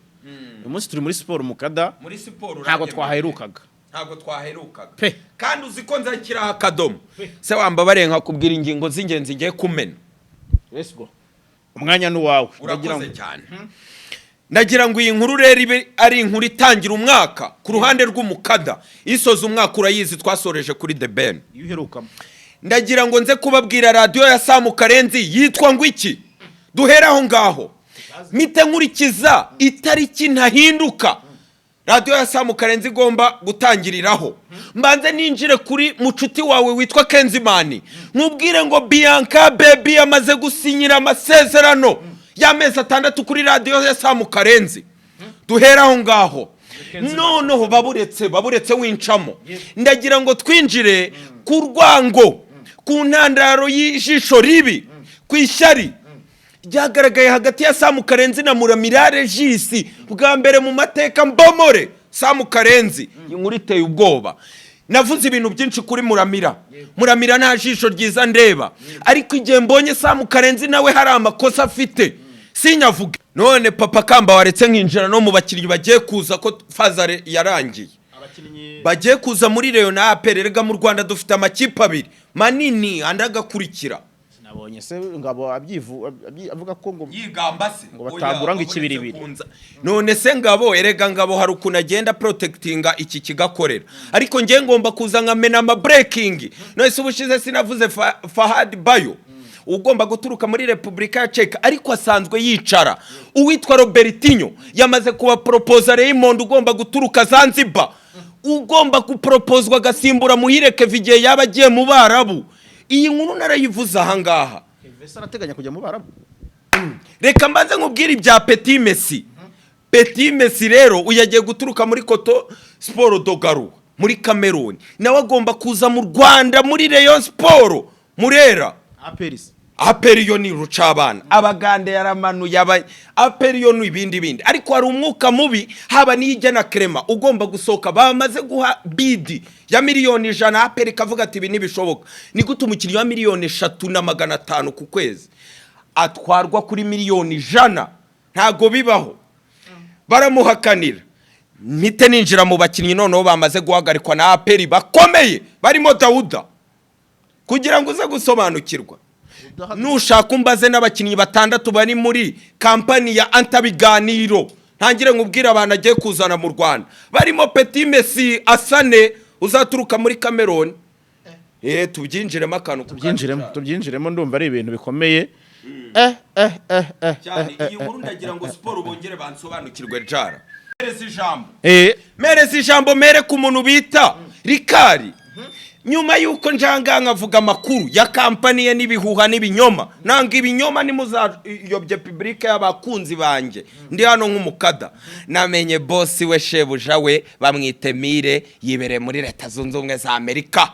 uyu munsi turi muri siporo, mukada. Muri siporo. Ntabwo Uranyemereye. twaherukaga. Ntabwo twaherukaga. Pe. Kandi uzi ko nzashyiraho akadomo se? Wambabariye nkakubwira ingingo z'ingenzi ngiye kumena. Let's go, umwanya ni uwawe. Ndagira Urakoze ngo cyane. Ndagira ngo iyi nkuru rero ibe ari inkuru itangira umwaka ku ruhande rw'umukada, isoza umwaka urayizi, twasoreje kuri The Ben. Iyo uherukamo. Ndagira ngo nze kubabwira radiyo ya Samu Karenzi yitwa ngo iki? Duhere aho ngaho, mpite nkurikiza itariki ntahinduka radiyo ya Samu Karenzi igomba gutangiriraho. Mbanze ninjire kuri mucuti wawe witwa Kenzimani, nkubwire ngo Bianca Baby yamaze gusinyira amasezerano y'amezi 6 kuri radiyo ya Samu Karenzi. Duhere aho ngaho. Noneho baburetse, baburetse wincamo. Ndagira ngo twinjire ku rwango, ku ntandaro y'ijisho ribi, ku ishyari ryagaragaye hagati ya Samu Karenzi na Muramira Regis. Bwa mbere mu mateka mbomore Samu Karenzi. Iyi nkuru iteye ubwoba. Navuze ibintu byinshi kuri Muramira. Muramira nta jisho ryiza ndeba, ariko igihe mbonye Samu Karenzi nawe hari amakosa afite, sinyavuge. None papa Kamba, waretse nkinjira no mu bakinnyi bagiye kuza, ko fazare yarangiye? Abakinnyi Bagiye kuza muri Rayon na APR. Erega mu Rwanda dufite amakipe abiri manini, andi agakurikira. Nabonye se Ngabo abyivu avuga ko ngo Yigamba se? Ngo batagura ngo ikibiribiri. None se Ngabo, erega Ngabo hari ukuntu agenda protectinga iki kigakorera, ariko ngiye ngomba kuza nkamena ama breaking. None se ubushize sinavuze Fahad Bayo ugomba guturuka muri Repubulika ya Czech, ariko asanzwe yicara? Uwitwa Robertinho yamaze kuba proposa. Raymond ugomba guturuka Zanzibar, ugomba guproposwa agasimbura Muhire Kevin igihe yaba agiye mu Barabu. Iyi nkuru narayivuze ahangaha. Ese arateganya kujya mu Barabu? Reka mbanze nkubwire ibya Petit Messi. Petit Messi rero uyu agiye guturuka muri Coton Sport de Garoua muri Cameroon, nawe agomba kuza mu Rwanda muri Rayon Sport Murera. APR se? APR yo ni rucabana, Abagande yaramanuye aba. APR yo ni ibindi bindi, ariko hari umwuka mubi. Haba n'ijya na Clement ugomba gusohoka, bamaze guha bid ya miliyoni 100, APR ikavuga ati: "Ibi ntibishoboka. Ni gute umukinnyi wa miliyoni 3 na 500 ku kwezi atwarwa kuri miliyoni 100? Ntago bibaho." Baramuhakanira. Mpite ninjira mu bakinnyi noneho bamaze guhagarikwa na APR bakomeye, barimo Dawuda, kugira ngo uze gusobanukirwa. Nushaka umbaze n'abakinnyi batandatu bari muri kampani ya Antabiganiro, ntangire nkubwire abantu agiye kuzana mu Rwanda, barimo Petit Messi Asane uzaturuka muri Cameroon. Tubyinjiremo akantu ku kandi. Tubyinjiremo. Cyane. Tubyinjiremo, ndumva ari ibintu bikomeye. Cyane. Iyi nkuru ndagira ngo siporo bongere bansobanukirwe. Jara, mereza ijambo. Mereza ijambo, mere ku muntu bita Rikari. Nyuma y'uko njanga nkavuga amakuru ya kampani ye n'ibihuha n'ibinyoma, nanga ibinyoma, nimuzayobye public y'abakunzi banjye. Ndi hano nk'umukada. Namenye boss we, shebuja we bamwite Mire, yibereye muri Leta Zunze Ubumwe za Amerika.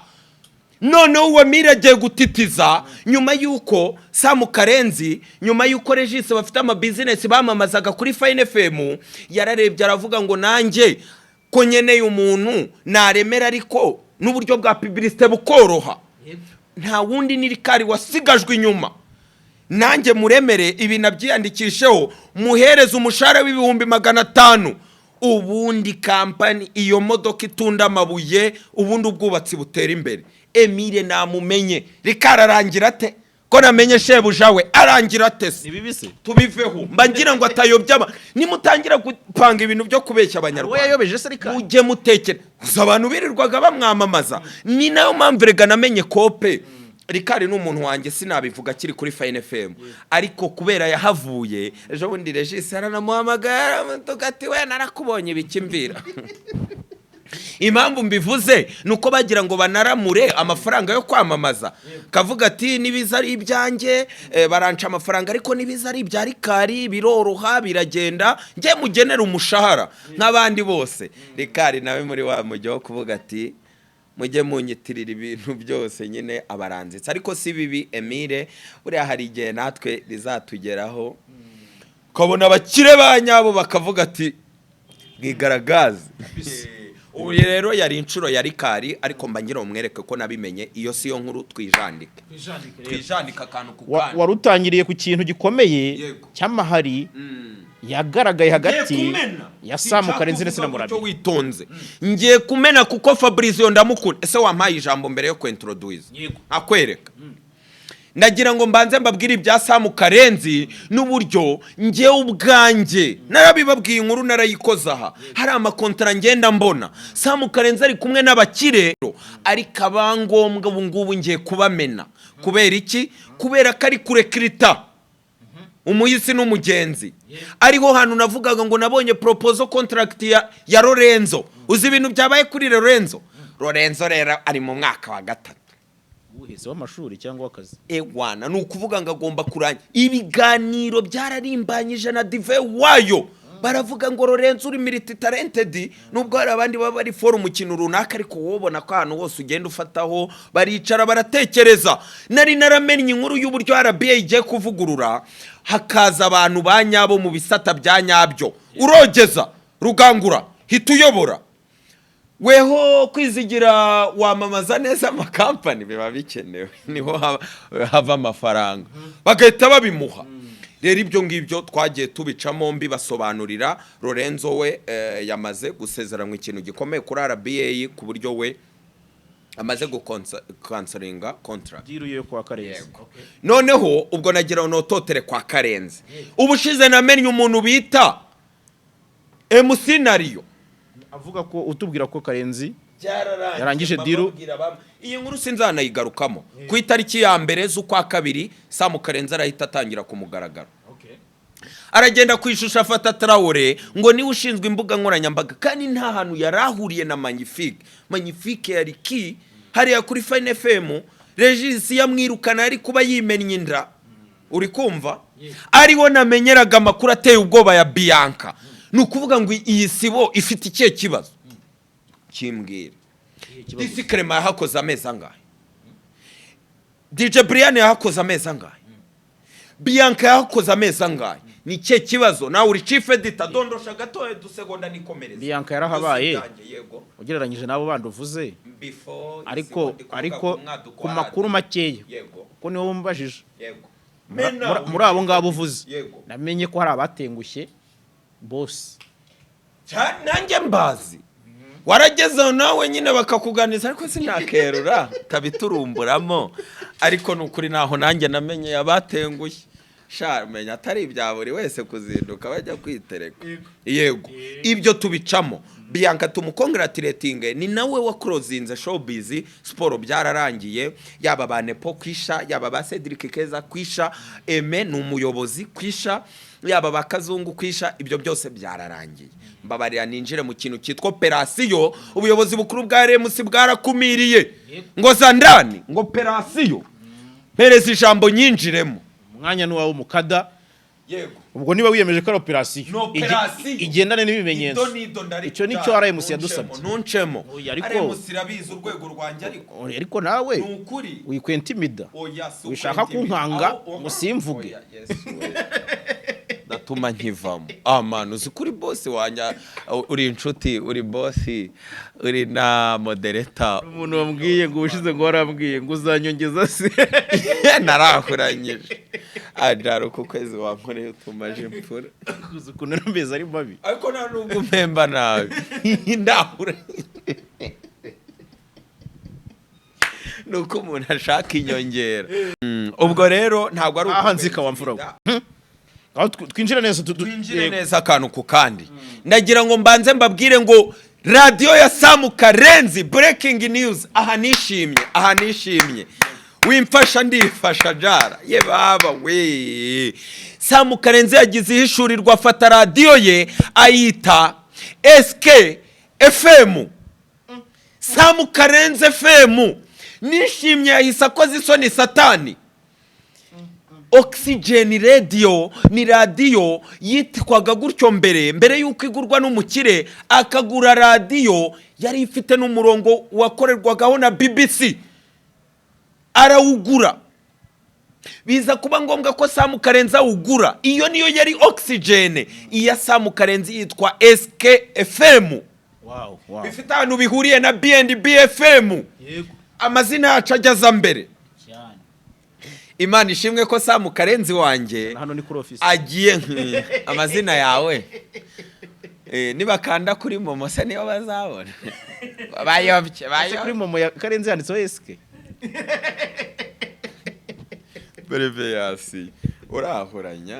Noneho uwo Mire agiye gutitiza nyuma y'uko Samu Karenzi, nyuma y'uko Regis bafite amabizinesi bamamazaga kuri Fine FM, yararebye aravuga ngo: "Nanjye ko nkeneye umuntu naremera, ariko n'uburyo bwa publicité bukoroha, nta wundi ni Rikari wasigajwe inyuma. Nanjye muremere ibi nabyiyandikisheho, muhereze umushahara w'500,000, ubundi kampani, iyo modoka itunda amabuye, ubundi ubwubatsi butera imbere." Emile namumenye. Rikari arangira ate? Ko namenye shebuja we arangira atese. Ni bibi se? Tubiveho, mba ngira ngo atayobya nimutangira gupanga ibintu byo kubeshya We Abanyarwanda. Yayobeje se reka? Mujye mutekera gusa. Abantu birirwaga bamwamamaza, ni nayo mpamvu rega namenye kope. Rikari ni umuntu wanjye, sinabivuga akiri kuri Fine FM, ariko kubera yahavuye ejo bundi, Regis aranamuhamagara, aramutuka ati: "We narakubonye ibikimvira." Impamvu mbivuze ni uko bagira ngo banaramure amafaranga yo kwamamaza, kavuga ati: "Nibiza ari ibyanjye, baranca amafaranga, ariko nibiza ari ibya Rikari biroroha, biragenda, njye mugenera umushahara nk'abandi bose." Rikari nawe muri wa mujyi wo kuvuga ati: "Mujye munyitirira ibintu byose nyine," abaranzitse. Ariko si bibi, Emile, buriya hari igihe natwe bizatugeraho, ukabona abakire ba nyabo bakavuga ati: "Mwigaragaze." Ubu rero yari inshuro ya Rikari, ariko mba ngira umwereke ko nabimenye. Iyo si yo nkuru, twijandike, twijandike akantu ku kandi. Wari utangiriye ku kintu gikomeye cy'amahari yagaragaye hagati Ngiye kumena. ya Samu Karenzi ndetse na Sinshaka Murabi. kuvuga gutyo witonze, ngiye kumena kuko Fabrizio ndamukunda. Ese wampaye ijambo mbere yo kwintroduce? Yego. Akwereka, ndagira ngo mbanze mbabwire ibya Samu Karenzi n'uburyo njyewe ubwanjye narabibabwiye, inkuru narayikoze aha. Hari amakontara ngenda mbona Samu Karenzi ari kumwe n'abakire, ariko abangombwa ubu ngubu ngiye kubamena. Kubera iki? Kubera ko ari kurecruita umuhisi n'umugenzi. Ariho hantu navugaga ngo nabonye proposal contract ya Lorenzo. Uzi ibintu byabaye kuri Lorenzo? Lorenzo rero ari mu mwaka wa gatatu. Ubuhese w'amashuri cyangwa w'akazi? Ewana, ni ukuvuga ngo agomba kurangira. Ibiganiro byararimbanyije na dive wayo, baravuga ngo: "Lorenzo, uri multi talented, nubwo hari abandi baba bari for umukino runaka, ariko wowe ubona ko ahantu hose ugenda ufataho." Baricara baratekereza. Nari naramennye inkuru y'uburyo RBA igiye kuvugurura, hakaza abantu ba nyabo mu bisata bya nyabyo. Urogeza Rugangura, hita uyobora weho kwizigira, wamamaza neza amakampani, biba bikenewe, niho hava amafaranga, bagahita babimuha. Rero ibyo ngibyo twagiye tubicamo, mbibasobanurira. Lorenzo we yamaze gusezeranywa ikintu gikomeye kuri RBA, ku buryo we amaze gucancelinga contract. Deal yo kwa Karenzi? Noneho ubwo nagira ngo nototere kwa Karenzi. Ubushize namenye umuntu bita MC Nario. Avuga ko utubwira ko Karenzi Byararangiye. yarangije deal. Iyi nkuru sinzanayigarukamo. Ku itariki ya 1 z'ukwa kabiri, Samu Karenzi arahita atangira ku mugaragaro. Aragenda ku ishusho, afata Traore ngo niwe ushinzwe imbuga nkoranyambaga, kandi nta hantu yari ahuriye na Magnifique. Magnifique yari ki hariya kuri Fine FM. Regis yamwirukana, yari kuba yimennye inda. Uri kumva, ariwo namenyeraga amakuru ateye ubwoba ya Bianca. Ni ukuvuga ngo iyi sibo ifite ikihe kibazo? Kimbwira. Disi Clement yahakoze amezi angahe? DJ Brian yahakoze amezi angahe? Bianca yahakoze amezi angahe? Ni ikihe kibazo? Nawe uri chief editor, dondosha gatoya dusegonda nikomereze. Bianca yarahabaye. Byose byanjye, yego. Ugereranyije n'abo bandi uvuze, Before ariko isibo, ndi kuvuga ariko ku mwaduko ku wa makuru radio. makeya, kuko niwo wumbajije, muri abo ngabo uvuze, namenye ko hari abatengushye bose. Nanjye mbazi, waragezeho nawe nyine bakakuganiza, ariko sinakerura tabiturumburamo. Ariko ni ukuri, naho nanjye namenye abatengushye. Sha, menya atari ibya buri wese kuzinduka bajya kwitereka. Yego, ibyo tubicamo. Bianca tumucongratulatinge, ni nawe waclosinze showbiz siporo, byararangiye. Yaba ba Nepo kwisha, yaba ba Cedric Keza kwisha, Eme ni umuyobozi kwisha, yaba ba Kazungu kwisha, ibyo byose byararangiye. Mbabarira ninjire mu kintu cyitwa operasiyo. Ubuyobozi bukuru bwa RMC bwarakumiriye ngo zandani ngo operasiyo. Mpereza ijambo nyinjiremo. Umwanya ni uwawe, umukada. Yego. Ubwo niba wiyemeje ko ari operasiyo, Ni operasiyo. igendane n'ibimenyetso. Ido nido ndari. Icyo ni cyo RMC yadusabye. Ntuncemo. Oya, ariko- RMC irabizi urwego rwanjye, ariko Ariko nawe ni ukuri. wikwentimida. Oya, si Wishaka ukwentimida. kunkanga Aho- ngo simvuge. Oya, Yesu we. Ndatuma nkivamo. Ah man, uzi kuri boss wanjye, uri inshuti, uri boss, uri na moderator. Umuntu wambwiye ngo ubushize ngo warambwiye ngo uzanyongeza se? Narahuranyije ajara uku kwezi wankoreye utumaje imfura. Uzi ukuntu n'amezi ari mabi. Ariko nta nubwo umpemba nabi, ndahuranyije. Ni uko umuntu ashaka inyongera. Ubwo rero ntabwo ari Aha nzika wa mfura we. Aho twinjire neza Twinjire yego. neza akantu ku kandi. Ndagira ngo mbanze mbabwire ngo radiyo ya Samu Karenzi, breaking news. Aha nishimye, aha nishimye, wimfasha ndifasha jara ye baba we. Samu Karenzi yagize ihishurirwa, afata radiyo ye ayita SK FM, Samu Karenzi FM. Nishimye yahise akoze isoni satani. Oxygen Radio ni radiyo yitwaga gutyo mbere, mbere y'uko igurwa n'umukire akagura radiyo yari ifite n'umurongo wakorerwagaho na BBC, arawugura. Biza kuba ngombwa ko Samu Karenzi awugura. Iyo niyo yari Oxygen. Iya Samu Karenzi yitwa SKFM. Bifite ahantu bihuriye na B&B FM. Amazina yacu ageza mbere. Cyane. Imana ishimwe ko Samu Karenzi wanjye Hano ni kuri office. agiye amazina yawe. Nibakanda kuri MoMo se niyo bazabona bayobye? Ese kuri Bayobye. MoMo ya Karenzi yanditseho SK? Bereveyasi urahuranya.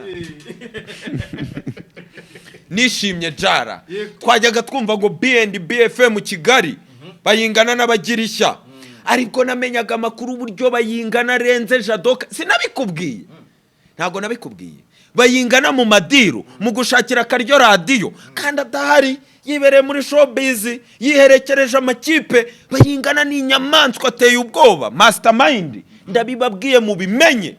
Nishimye jara. Twajyaga twumva ngo B&B FM Kigali bayingana n'abagirishya, ariko namenyaga amakuru uburyo bayingana arenze Jadoka. Sinabikubwiye? Ntabwo nabikubwiye? Bayingana mu madiru, mu gushakira akaryo radiyo kandi adahari, yibereye muri showbiz, yiherekereje amakipe. Bayingana ni inyamaswa, ateye ubwoba, mastermind. Ndabibabwiye mubimenye.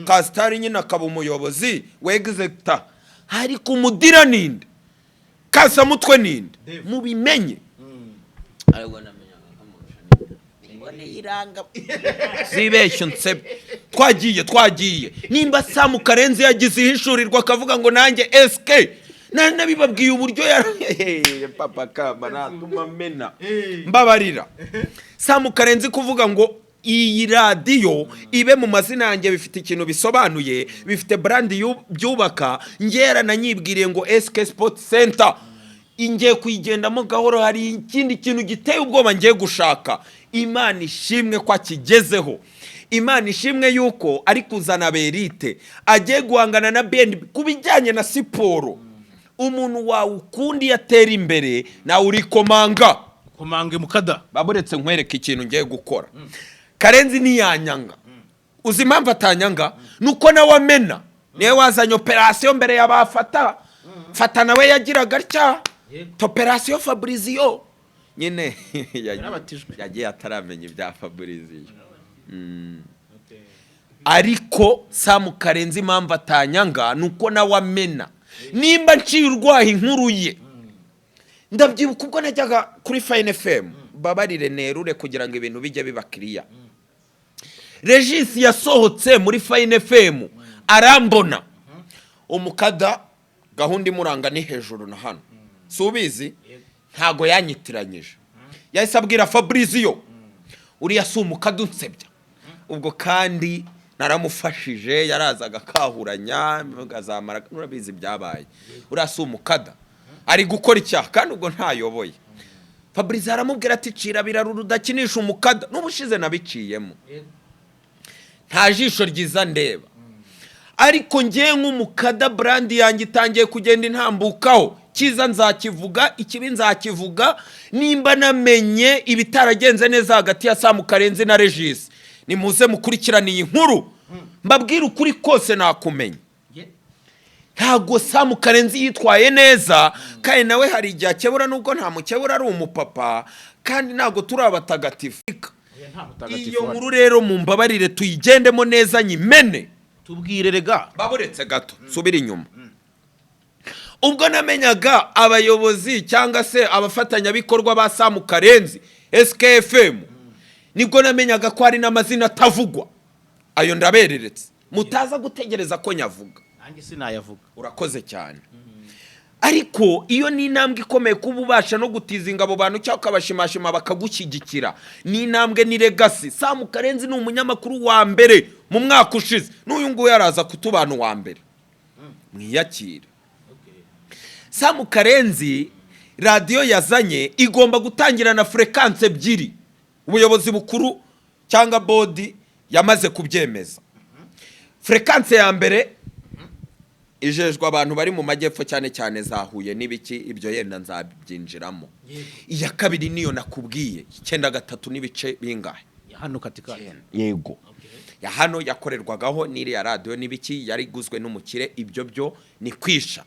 Kasitari nyine akaba umuyobozi w'executor, ariko umudira ninde? Kasamutwe ninde? Mubimenye. Zibeshye nsebe. Twagiye, twagiye. Nimba Samu Karenzi yagize ihishurirwa akavuga ngo nanjye SK, nari nabibabwiye uburyo ya papa kamba natuma mena mbabarira. Samu Karenzi kuvuga ngo iyi radiyo ibe mu mazina yanjye bifite ikintu bisobanuye, bifite brand byubaka. Ngera nanyibwiriye ngo SK Sport Center ngiye kuyigendamo gahoro, hari ikindi kintu giteye ubwoba ngiye gushaka. Imana ishimwe ko akigezeho. Imana ishimwe yuko ari kuzana berite, agiye guhangana na BNB ku bijyanye na siporo. Umuntu wawe ukundi yatera imbere nawe urikomanga. Komange mukada. Baburetse nkwereke ikintu ngiye gukora. Karenzi ntiyanyanga. Uzi impamvu atanyanga? Nuko nawe amena, niwe wazanye operasiyo mbere y'abafata fata, nawe yagiraga atya operasiyo. Fabrizio nyine Yarabatijwe. yagiye ataramenya ibya Fabrizio. Ariko Samu Karenzi impamvu atanyanga nuko nawe amena. Nimba nciye urwaha inkuru ye, ndabyibuka ubwo najyaga kuri Fine FM, babarire nerure kugira ngo ibintu bijye biba kiriya. Regis yasohotse muri Fine FM arambona. Umukada gahunda imuranga ni hejuru na hano, si ubizi? Ntago yanyitiranyije, yahise abwira Fabrizio uriya si umukada unsebya. Ubwo kandi naramufashije, yarazaga akahuranya azamara, urabizi ibyabaye. Uriya si umukada, ari gukora icyaha kandi ubwo ntayoboye. Fabrizio aramubwira ati: "Cira birarura, udakinisha umukada." N'ubushize nabiciyemo, nta jisho ryiza ndeba, ariko ngewe nk'umukada brand yanjye itangiye kugenda intambukaho. Cyiza nzakivuga, ikibi nzakivuga. Nimba namenye ibitaragenze neza hagati ya Samu Karenzi na Regis, nimuze mukurikirane iyi nkuru, mbabwire ukuri kose nakumenya. Ntabwo Samu Karenzi yitwaye neza, kandi nawe hari igihe akebura, nubwo nta mukebura, ari umupapa, kandi ntabwo turi abatagatifu. Iyo nkuru rero mumbabarire tuyigendemo neza, nyimene. Tubwire rega. Baburetse gato nsubire inyuma. Ubwo namenyaga abayobozi cyangwa se abafatanyabikorwa ba Samu Karenzi SKFM, nibwo namenyaga ko hari n'amazina atavugwa. Ayo ndabereretse, mutaza gutegereza ko nyavuga. Nanjye sinayavuga. Urakoze cyane. Ariko iyo ni intambwe ikomeye, kuba ubasha no gutiza ingabo bantu cyangwa ukabashimashima bakagushyigikira, ni intambwe, ni legacy. Samu Karenzi ni umunyamakuru wa mbere mu mwaka ushize, n'uyu nguyu araza kutubana uwa mbere, mwiyakire. Samu Karenzi radiyo yazanye igomba gutangira na fréquence ebyiri. Ubuyobozi bukuru cyangwa board yamaze kubyemeza. Fréquence ya mbere ijejwe abantu bari mu majyepfo, cyane cyane za Huye n'ibiki, ibyo yenda nzabyinjiramo. Iya kabiri niyo nakubwiye, 93 n'ibice bingahe. Hano katikati. Yego, ya hano yakorerwagaho n'iriya radiyo n'ibiki, yari iguzwe n'umukire. Ibyo byo ni kwisha,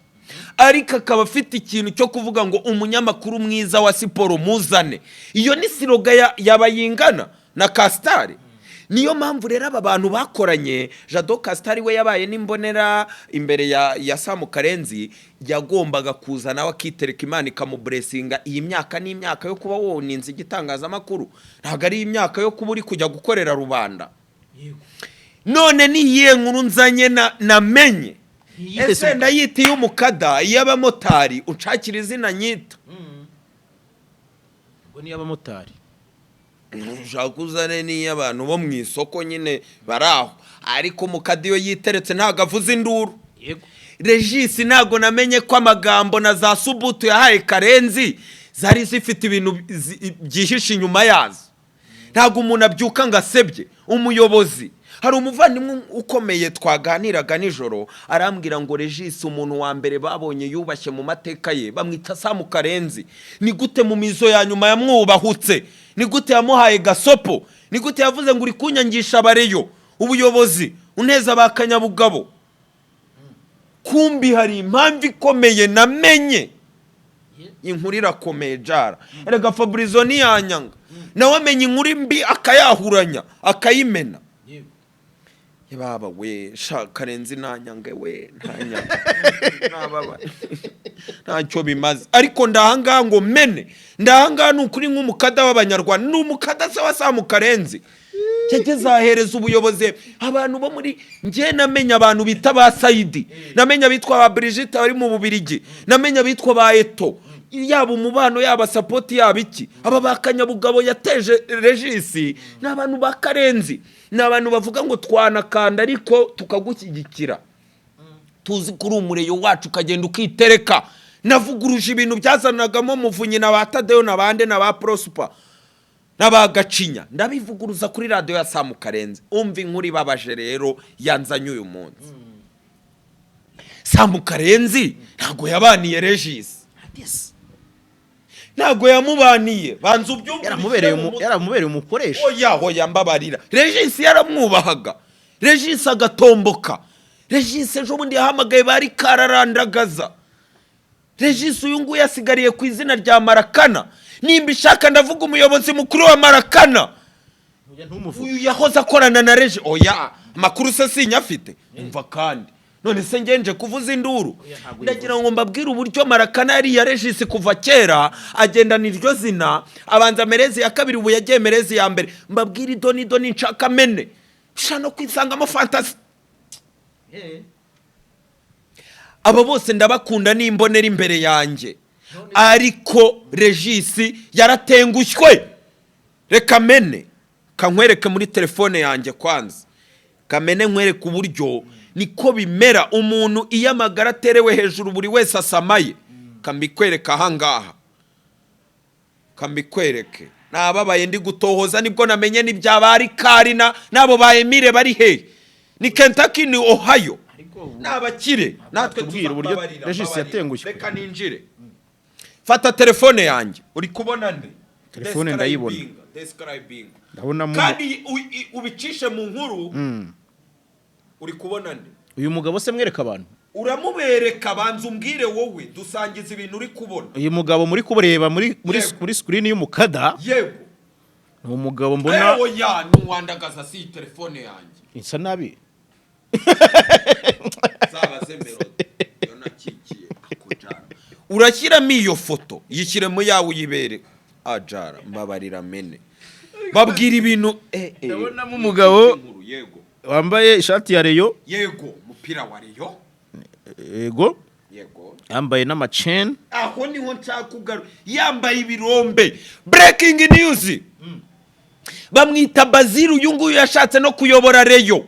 ariko akaba afite ikintu cyo kuvuga ngo umunyamakuru mwiza wa siporo muzane. Iyo ni slogan ya Bayingana na Kasitari. Niyo mpamvu rero aba bantu bakoranye. Jado Kasitari we yabaye n'imbonera imbere ya Samu Karenzi. Yagombaga kuza nawe akitereka, Imana ikamublessinga. Iyi myaka ni imyaka yo kuba woninze igitangazamakuru, ntabwo ari imyaka yo kuba uri kujya gukorera rubanda. None ni iyihe nkuru nzanye namenye? Iyihe? Ese ndayita iy'umukada, iy'abamotari? Unshakira izina nyita. Ubwo niyo abamotari. Ushaka uzane n'iy'abantu bo mu isoko nyine bari aho, ariko umukada iyo yiteretse ntabwo avuza induru. Regis, ntabwo namenye ko amagambo na za subutu yahaye Karenzi zari zifite ibintu byihishe inyuma yazo. Ntabwo umuntu abyuka ngo asebye umuyobozi. Hari umuvandimwe ukomeye twaganiraga nijoro, arambwira ngo Regis, umuntu wa mbere babonye yubashye mu mateka ye bamwita Samu Karenzi. Ni gute mu mizo ya nyuma yamwubahutse? Ni gute yamuhaye gasopo? Ni gute yavuze ngo uri kunyangisha abareyo ubuyobozi, uneza ba Kanyabugabo? Kumbi hari impamvu ikomeye namenye. Inkuru irakomeye jara. Erega Faburizo ntiyanyanga, nawe amenya inkuru mbi akayahuranya, akayimena. Baba we, sha Karenzi ntanyange we, ntanyange, ntababaye, ntacyo bimaze. Ariko ndahangaha ngo mene, ndahangaha ni ukuri nk'umukada w'Abanyarwanda. Ni umukada se wa Samu Karenzi, yageze ahereza ubuyobozi abantu bo muri njye. Namenye abantu bita ba Sayidi, namenye abitwa ba Brigitte bari mu Bubirigi, namenye abitwa ba Eto, yaba umubano, yaba support, yaba iki. Aba ba Kanyabugabo yateje Regisi ni abantu ba Karenzi, ni abantu bavuga ngo twanakanda ariko tukagushyigikira, tuzi ko uri umureyo wacu, ukagenda ukitereka. Navuguruje ibintu byazanagamo Muvunyi na ba Tadeyo na bande na ba Prosper n'aba Gacinya, ndabivuguruza kuri radiyo ya Samu Karenzi. Umva inkuru ibabaje rero yanzanye uyu munsi. Samu Karenzi ntabwo yabaniye Regisi, ntabwo yamubaniye. Banza ubyumve. Yaramubereye umukoresha. Oya, oya, mbabarira. Regisi yaramwubahaga, Regisi agatomboka. Regisi ejo bundi yahamagaye bari kararandagaza. Regisi uyu nguyu asigariye ku izina rya Marakana. Nimba ishaka ndavuga umuyobozi mukuru wa Marakana. Uyu yahoze akorana na Regi. Oya, amakuru se sinyafite? Umva kandi, none se ngenje kuvuza induru? Ndagira ngo mbabwire uburyo Marakana yari iya Regisi kuva kera, agendana iryo zina, abanza merezi ya kabiri, ubu yagiye merezi ya mbere. Mbabwire idoni idoni nshaka mene ushaka no kwisangamo fantasy. Aba bose ndabakunda n'imbonera imbere yanjye, ariko Regisi yaratengushywe. Reka mene kankwereke muri telefone yanjye kwanza, kamene nkwereke uburyo niko bimera. Umuntu iyo amagara aterewe hejuru, buri wese asamaye. Kambikwereka ahangaha, kambikwereke. Nababaye ndi gutohoza, nibwo namenye n'ibyaba ari Karina n'abo ba Emile bari hehe. Ni Kentucky, ni Ohio, ni abakire. Natwe Tubwire uburyo tuzababarira, Regis mbabarira. yatengushywe. Reka ninjire. Fata telefone yanjye, uri kubona nde? Telefone ndayibona. Describing. Ndabonamo Kandi ubicishe mu nkuru. Uri kubona nde? Uyu mugabo se mwereka abantu? Uramubereka, banza umbwire wowe, dusangiza ibintu uri kubona. Uyu mugabo muri kureba muri Yego. kuri screen y'umukada ni umugabo mbona. Ewe ya ntuwandagaza, si iyi telefone yanjye. Isa nabi. Zabaze Melody iyo nakikiye akujara. Urashyiramo iyo foto, yishyiremo yawe, uyibere ajara. Mbabarira mene babwira ibintu Ndabonamo umugabo Inkuru, yego. wambaye ishati ya Rayon. Yego, umupira wa Rayon. Yego. Yego. Yambaye n'amaceni. Aho niho nshaka kugaruka. Yambaye ibirombe. Breaking news, bamwita Bazili. Uyu nguyu yashatse no kuyobora Rayon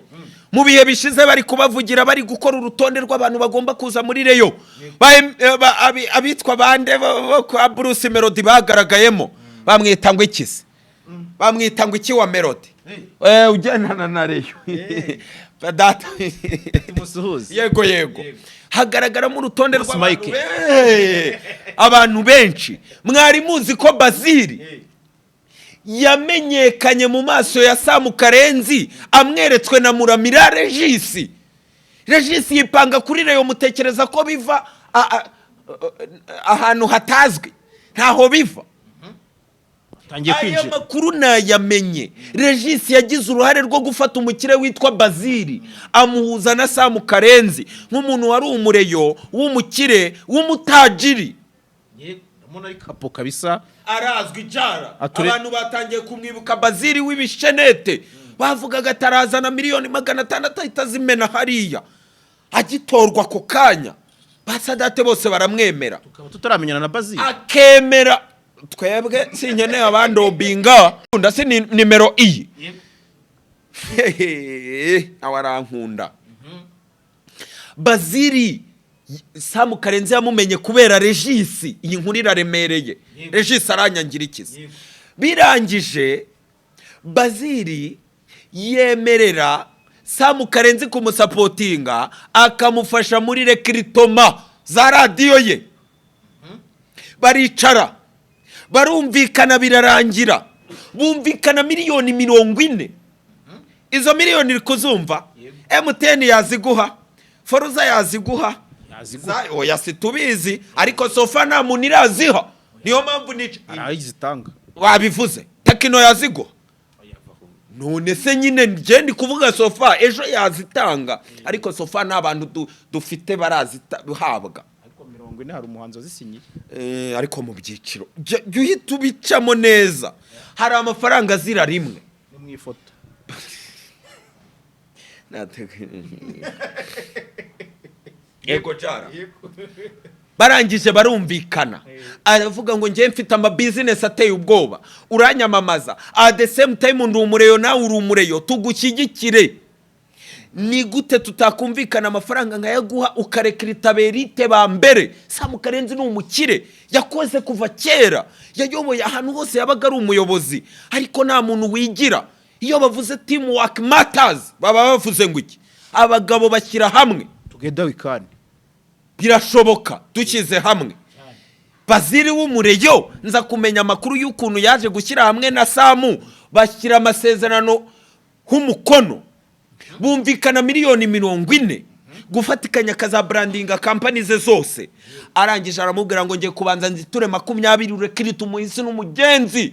mu bihe bishize, bari kubavugira, bari gukora urutonde rw'abantu bagomba kuza muri Rayon. Abitwa bande bo kwa Bruce Melody bagaragayemo, bamwita ngo ikise. Bamwita ngo iki wa Melody, ugendana na Reyo data. Tumusuhuze. Yego, hagaragaramo urutonde Boss rw'abantu Mike. Abantu benshi. Mwari muzi ko Bazili yamenyekanye mu maso ya Samu Karenzi, amweretswe na Muramira Regisi? Regisi yipanga kuri Reyo. Mutekereza ko biva ahantu hatazwi? Ntaho biva. Tangiye Aya kwinjira. makuru nayamenye. Regisi yagize uruhare rwo gufata umukire witwa Bazili, amuhuza na Samu Karenzi nk'umuntu wari umureyo w'umukire w'umutajiri. Ndabona ari kapo kabisa. Arazwi jara. Abantu batangiye kumwibuka, Bazili w'ibishenete bavugaga atarazana miliyoni 600, ahita azimena hariya agitorwa ako kanya. Ba Sadate bose baramwemera. Tukaba tutaramenyana na Bazili. Akemera twebwe, sinkeneye abandobinga. Nkunda si nimero iyi. Hehe, nawe arankunda Baziri. Samu Karenzi yamumenye kubera Regisi. Iyi nkuru iraremereye. Regisi aranyangira ikizi. Birangije, Baziri yemerera Samu Karenzi kumusapotinga, akamufasha muri recrutement za radiyo ye. Baricara barumvikana, birarangira bumvikana miliyoni 40. Izo miliyoni uri kuzumva? MTN yaziguha, Foruza yaziguha. Yaziguha. Oya, situbizi, ariko so far nta muntu iraziha, niyo mpamvu nica. Hari aho zitanga. Wabivuze, Tecno yaziguha. None se nyine njye ndi kuvuga so far, ejo yazitanga, ariko so far nta bantu dufite barazihabwa. Ariko 40 hari umuhanzi wazisinyiye. Ariko mu byiciro jya uhita ubicamo neza, hari amafaranga azira rimwe. Ni mu ifoto. Yego jara. Barangije barumvikana, aravuga ngo njye mfite amabizinesi ateye ubwoba, uranyamamaza, at the same time ndi umureyo, nawe uri umureyo, tugushyigikire. Ni gute tutakumvikana amafaranga nkayaguha, ukarekirita berite ba mbere? Samu Karenzi ni umukire, yakoze kuva kera, yayoboye ahantu hose, yabaga ari umuyobozi, ariko nta muntu wigira. Iyo bavuze team work matters, baba bavuze ngo iki? Abagabo bashyira hamwe. Together we can. Birashoboka dushyize hamwe. Baziri w'umureyo, nza kumenya amakuru y'ukuntu yaje gushyira hamwe na Samu, bashyira amasezerano nk'umukono, bumvikana miliyoni 40 gufatikanya, akazabrandinga kampani ze zose. Arangije aramubwira ngo ngiye kubanza nziture 20, urekirite umuhisi n'umugenzi.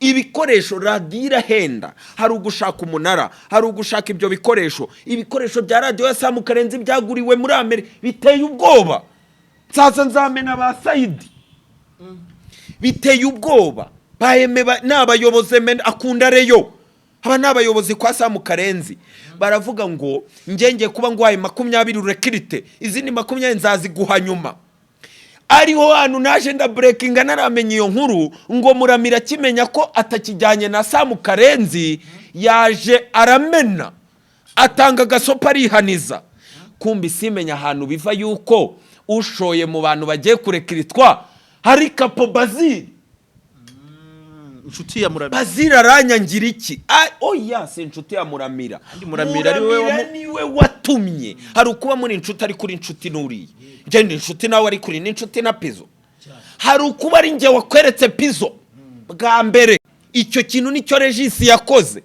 Ibikoresho, radiyo irahenda, hari ugushaka umunara, hari ugushaka ibyo bikoresho. Ibikoresho bya radiyo ya Samu Karenzi byaguriwe muri Amerika, biteye ubwoba. Nzaza nzamena ba Sayidi, biteye ubwoba. Baheme ni abayobozi akunda Reyo, aba ni abayobozi kwa Samu Karenzi. Baravuga ngo ngenge kuba nguhaye 20, urekirite, izindi 20 nzaziguha nyuma. Ariho hantu naje ndaburekinga, naramenya iyo nkuru ngo Muramira akimenya ko atakijyanye na Samu Karenzi, yaje aramena, atanga agasopo, arihaniza. Kumbi simenya ahantu biva yuko ushoye mu bantu bagiye kurekiritwa hari kapo Bazili. Inshuti ya Muramira. Bazili aranyangira iki? Oya, si inshuti ya Muramira. Kandi Muramira ari we Niwe watumye. Hari ukuba muri inshuti, ariko uri inshuti n'uriya, njye ndi inshuti nawe, ariko uri n'inshuti na Pizo. Hari ukuba ari njye wakweretse Pizo bwa mbere. Icyo kintu nicyo Regisi yakoze,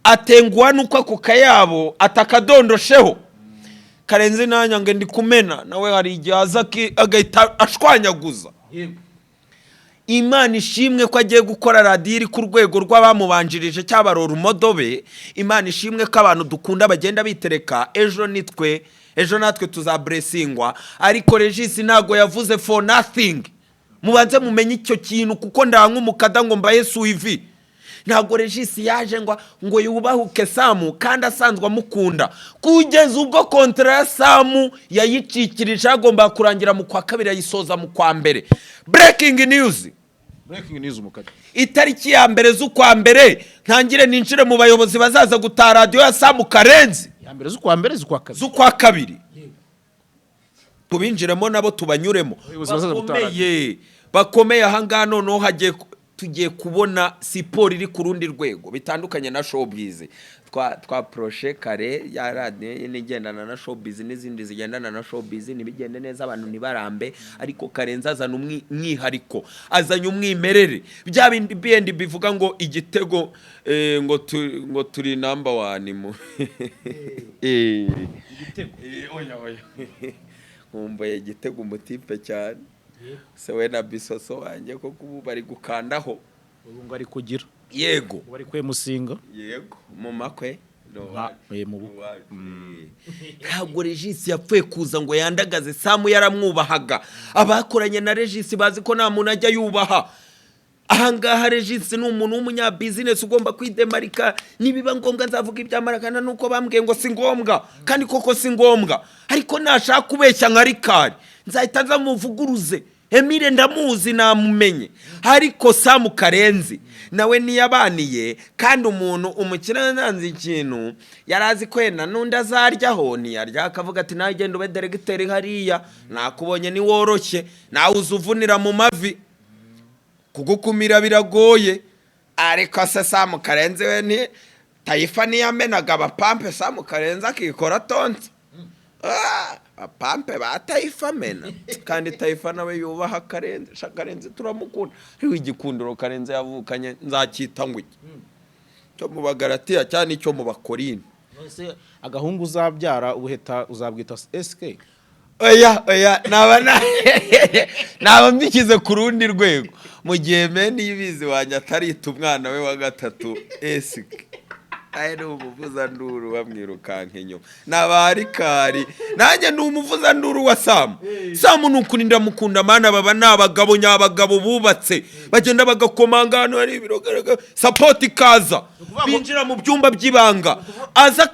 atenguha nuko ako kayabo atakadondosheho. Karenzi nanyange ndi kumena nawe, hari igihe aza agahita ashwanyaguza. Imana ishimwe ko agiye gukora radiyo iri ku rwego rw'abamubanjirije cyabarora umodobe. Imana ishimwe ko abantu dukunda bagenda bitereka, ejo nitwe, ejo natwe tuzaburesingwa. Ariko Regisi ntabwo yavuze for nothing. Mubanze mumenye icyo kintu, kuko ndanga umukada ngo mbaye suivi. Ntabwo Regisi yaje ngo yubahuke Samu kandi asanzwe amukunda, kugeza ubwo kontara ya Samu yayicikirije, agomba kurangira mu kwa kabiri, ayisoza mu kwa mbere. Breaking news. Breaking news, umukada. Itariki ya mbere z'ukwa mbere ntangire ninjire mu bayobozi bazaza gutaha radiyo ya Samu Karenzi. Ya mbere z'ukwa mbere, z'ukwa kabiri. Z'ukwa kabiri tubinjiremo nabo, tubanyuremo. Abayobozi bazaza gutaha. Bakomeye, bakomeye. Ahangaha noneho hagiye Tugiye kubona siporo iri ku rundi rwego bitandukanye na showbiz. Twa poroshe kare ya radiyo n'igendana na showbiz n'izindi zigendana na showbiz ntibigende neza, abantu ntibarambe. Ariko Karenzi azana umwihariko, azanye umwimerere, bya bindi BND bivuga ngo igitego, ngo turi number one mu oya oya, nkumbuye Igitego, umutipe cyane se we na Bisoso wanjye, koko ubu bari gukandaho. Ubu ngo ari kugira ubu ari kwemusinga. Yego, mu makwe. Mu bukwe. Ntabwo Regis yapfuye kuza ngo yandagaze Samu, yaramwubahaga. Abakoranye na Regis bazi ko nta muntu ajya yubaha ahangaha. Regis ni umuntu w'umunyabizinesi ugomba kwidemarika. Nibiba ngombwa nzavuga ibyamarakana, nuko bambwiye ngo si ngombwa, kandi koko si ngombwa. Ariko nashaka kubeshya nka Rikari, nzahita nza muvuguruze. Emile ndamuzi, namumenye. Ariko Samu Karenzi nawe niyabaniye, kandi umuntu umukire yanze ikintu yari azi ko yenda n'undi azaryaho, ntiyarya, akavuga ati: "Nawe genda ube deregiteri hariya, nakubonye niworoshye, nawe uza uvunira mu mavi, kugukumira biragoye." Ariko se Samu Karenzi we ni Tayifa niyamenaga abapampe, Samu Karenzi akikora tonse. Abapampe ba Tayifa amena, kandi Tayifa nawe yubaha Karenzi. Sha, Karenzi turamukunda. Ariko igikundiro Karenzi yavukanye nzacyita ngo iki? Cyo mu Bagaratiya cyane, icyo mu Bakorinto? None agahungu uzabyara ubuheta uzabwita SK? Oya oya, naba mbishyize ku rundi rwego mu gihe meni y'ibizi wanjye atarita umwana we wa gatatu esike. Aya ni umuvuzanduru, bamwirukanka inyuma n'abarikari. Nanjye ni umuvuzanduru wa Samu. Samu ni ukuri ndamukunda mana. Baba ni abagabo nyabagabo bubatse, bagenda bagakomanga ahantu hari ibiro, support ikaza, binjira mu byumba by'ibanga, aza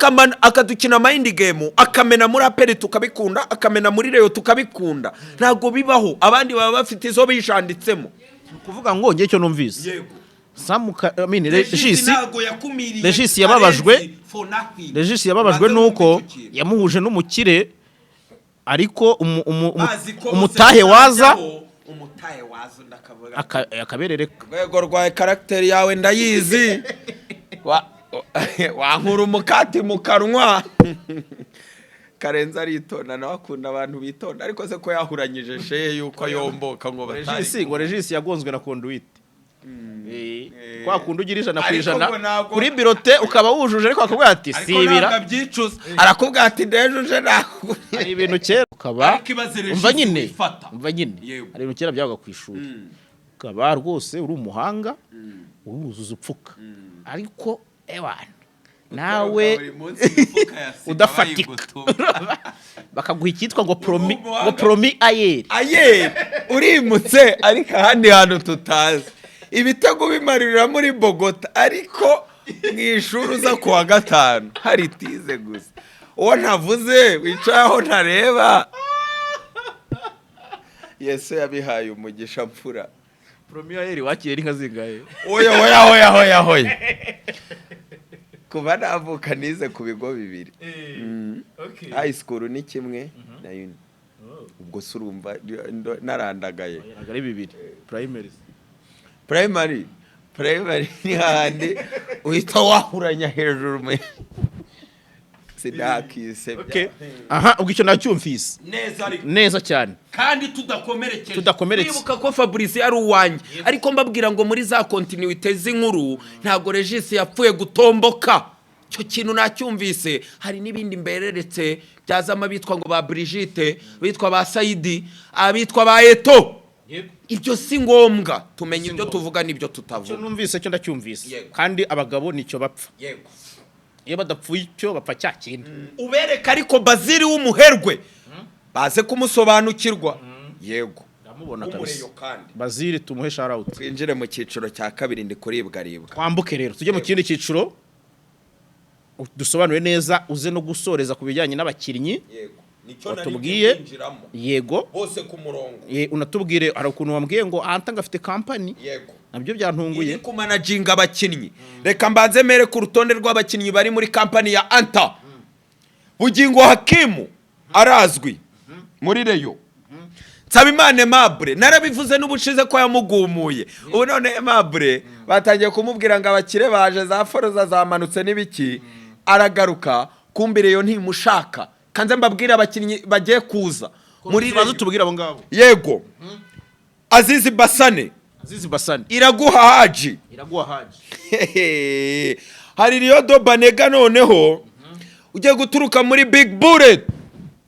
akadukina mind game, akamena muri APR tukabikunda, akamena muri Rayon tukabikunda. Ntabwo bibaho, abandi baba bafite izo bijanditsemo. Ni ukuvuga ngo njye icyo numvise, Yego. Samu I mean, Regis Ntabwo yakumiriye. Regis yababajwe. Karenzi for nothing. Regis yababajwe Banze nuko wumve icyo kintu. yamuhuje n'umukire, ariko Bazi ko bose umutahe waza bazajyaho, umutahe waza undi akavuga akaberereka. Urwego rwawe, caractère yawe ndayizi. Wankura umukati mu kanwa. Karenzi aritonda, nawe akunda abantu bitonda. Ariko se ko yahuranyije sheye yuko yomboka ngo batari Regis, ngo Regis yagonzwe na conduite. Kwa kundi ugira 100 ku Ariko ijana ngo ntabwo- kuri bulletin ukaba wujuje, ariko akakubwira ati Ariko ntabwo sibira. abyicuza, arakubwira ati: "Ndejuje ntabwo." Hari ibintu kera ukaba Ariko ibaze Regis umva nyine wifata. Umva nyine. Yego. Hari ibintu kera byabaga ku ishuri, ukaba rwose uri umuhanga, uruzuza upfuka, ariko ewana nawe Buri munsi imifuka ya sima udafatika, bayigutuma. bakaguha icyitwa ngo promis, Umuhanga. ngo promis ailleurs. Aye, urimutse ariko ahandi hantu tutazi, ibitego bimarira muri Bogota, ariko mu ishuri uza ku wa gatanu hari tize gusa. Uwo ntavuze wicaye aho ntareba, Yesu yabihaye umugisha mfura. Promis ailleurs wakiriye inka zingahe? Oya oya oya oya oya, kuva navuka nize ku bigo bibiri. High school ni kimwe na uni. Ubwo se urumva narandagaye? Ntabwo ari bibiri, primary. Primary ni hahandi uhita wahuranya hejuru mu sinakise. Okay. Aha, ubwo icyo nacyumvise. Neza ariko. Neza cyane. Kandi tudakomerekeje. Tudakomeretse. Wibuka ko Fabrice ari uwanjye, ariko mbabwira ngo muri za continuité z'inkuru ntabwo Regis yapfuye gutomboka. Icyo kintu nacyumvise. Hari n'ibindi mbereretse byazamo abitwa ngo ba Brigitte, abitwa ba Sayidi, abitwa ba Eto. Ibyo si ngombwa, tumenya ibyo tuvuga n'ibyo Icyo tutavuga. numvise cyo ndacyumvise. Yego. Kandi abagabo nicyo bapfa. Yego. Iyo badapfuye icyo bapfa cya kindi. Ubereka ariko Bazili w'umuherwe baze kumusobanukirwa. Yego. Ndamubona W'umureyo kabisa. kandi. Bazili tumuhe shout. Twinjire mu cyiciro cya kabiri, ndi kuribwaribwa. Twambuke rero tujye mu kindi cyiciro, dusobanure neza, uze no gusoreza ku bijyanye n'abakinnyi. Yego, nicyo Watubwiye. kwinjiramo. Yego. Bose ku murongo. Unatubwire, hari ukuntu wambwiye ngo Anta ngo afite kampani. Yego. Nabyo byantunguye. Iri kumanaginga abakinnyi. Reka mbanze mere ku rutonde rw'abakinnyi bari muri kampani ya Anta. Bugingo Hakimu arazwi muri Rayon. Nsabimana Aimable, narabivuze n'ubushize ko yamugumuye. Ubu none Aimable batangiye kumubwira ngo abakire baje, za foroza zamanutse n'ibiki, aragaruka kumbi Rayon ntimushaka. Kanze mbabwire abakinnyi bagiye kuza muri Tubanze tubwire abo ngabo. Yego, Azizi Basane. Azizi Basane. Iraguha Haji. Iraguha Haji. Hari Riyodo Banega, noneho ugiye guturuka muri Big Bullet.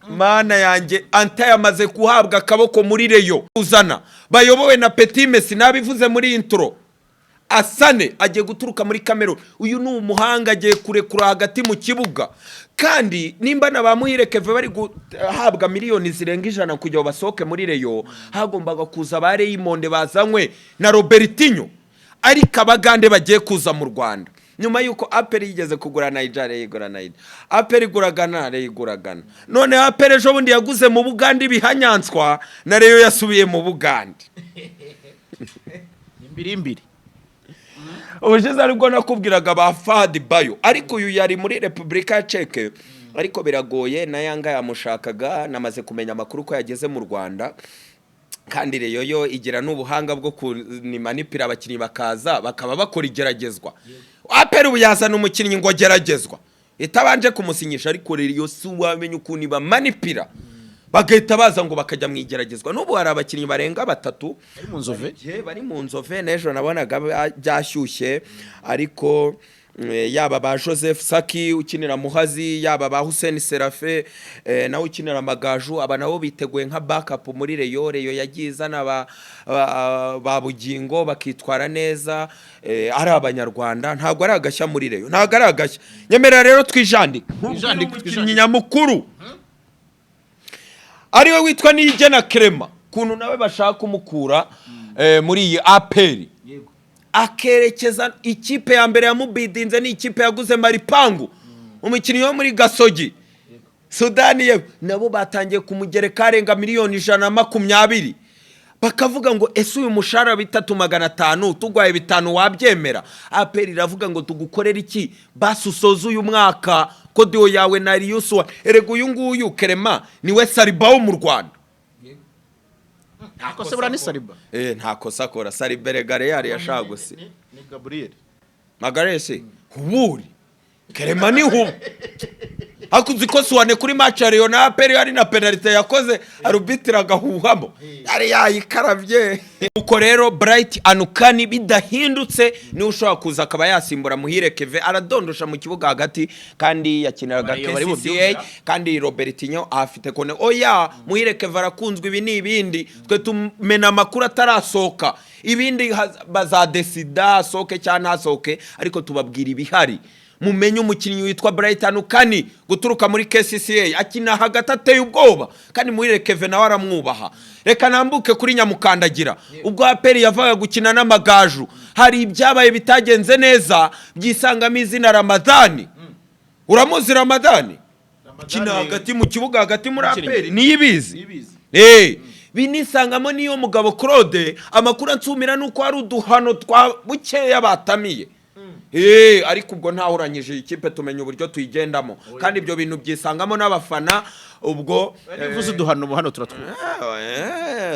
Mana yanjye, anta yamaze guhabwa akaboko muri Rayon, uzana bayobowe na Petit Messi, nabivuze muri intro. Asane agiye guturuka muri Cameroon. Uyu ni umuhanga, agiye kurekura hagati mu kibuga. Kandi nimba na ba Muhire Keve bari guhabwa miliyoni zirenga 100 kugira ngo basohoke muri Rayon, hagombaga kuza ba Raymond bazanywe na Robertinho. Ariko Abagande bagiye kuza mu Rwanda nyuma y'uko APR yigeze kugura Naija, Rayon igura Naija, APR igura Gana, Rayon igura Gana. None APR ejo bundi yaguze mu Bugande ibihanyanswa, na Rayon yasubiye mu Bugande. Imbiri imbiri. Ubushize aribwo nakubwiraga ba Fadi Bayo, ariko uyu yari muri Repubulika ya Ceke, ariko biragoye na Yanga yamushakaga. Namaze kumenya amakuru ko yageze mu Rwanda. Kandi Rayon yo igira n'ubuhanga bwo kunimanipira abakinnyi, bakaza bakaba bakora igeragezwa. APR ubu yazana umukinnyi ngo geragezwa itabanje kumusinyisha, ariko Rayon si wamenya ukuntu ibamanipira bagahita baza ngo bakajya mu igeragezwa. N'ubu hari abakinnyi barenga batatu Bari mu Nzove. Ye, bari mu Nzove. N'ejo nabonaga byashyushye, ariko yaba ba Joseph Saki ukinira Muhazi, yaba ba Hussein Serafe nawe ukinira Amagaju, aba nabo biteguye nka backup muri Rayon. Rayon yagiye izana ba Bugingo bakitwara neza, ari Abanyarwanda. Ntabwo ari agashya muri Rayon, ntabwo ari agashya. Nyemerera rero twijandike. Twijandike, umukinnyi twijandike. Nyamukuru ariwe witwa Niyigena Clement, kuntu nawe bashaka kumukura muri iyi APR akerekeza ikipe ya mbere yamubidinze, ni ikipe yaguze Maripangu, umukinnyi wo muri Gasogi Sudani ye. Nabo batangiye kumugereka arenga miliyoni 120, bakavuga ngo: "Ese uyu mushahara 3,500 tugwaye 5 wabyemera?" APR iravuga ngo: "Tugukorere iki basi usoze uyu mwaka ko deal yawe na Riyusuwa?" Erega uyu nguyu Clement niwe Saliba wo mu Rwanda. Ariko se buriya ni Saliba? Nta kosa akora. Saliba erega Real yashaguse. Ni Gabriel. Magalhães huburi, Clement ni hubu. Ariko uzi ko Suwane kuri match ya Rayon na APR hari na penalty yakoze, arbitre agahuhamo, yari yayikaravye. Uko rero Bright Anukani bidahindutse niwe ushobora kuza akaba yasimbura Muhire Keve. Aradondosha mu kibuga hagati kandi yakiniraga Bariyo bari KCCA. bubyumvira. Kandi Robertinho afite kone oya. Muhire Keve arakunzwe. Ibi ni ibindi twe tumena amakuru atarasohoka, ibindi bazadesida asohoke cyangwa ntasohoke, ariko tubabwira ibihari. Mumenye umukinnyi witwa Bright Anukani guturuka muri KCCA, akina hagati ateye ubwoba, kandi Muhire Keve nawe aramwubaha. Reka nambuke kuri Nyamukandagira. Ubwo APR yavaga gukina n'Amagaju, hari ibyabaye bitagenze neza, byisangamo izina Ramadani. Uramuzi Ramadani? Ukina hagati mu kibuga hagati muri Umukinnyi. APR, niyibizi. Niyibizi. Binisangamo niyo mugabo Claude. Amakuru ansumira nuko hari uduhano twa bukeya batamiye. Ariko ubwo ntahuranyije iyi kipe, tumenya uburyo tuyigendamo, kandi ibyo bintu byisangamo n'abafana ubwo. Uvuze uduhano, ubu hano turatwumva.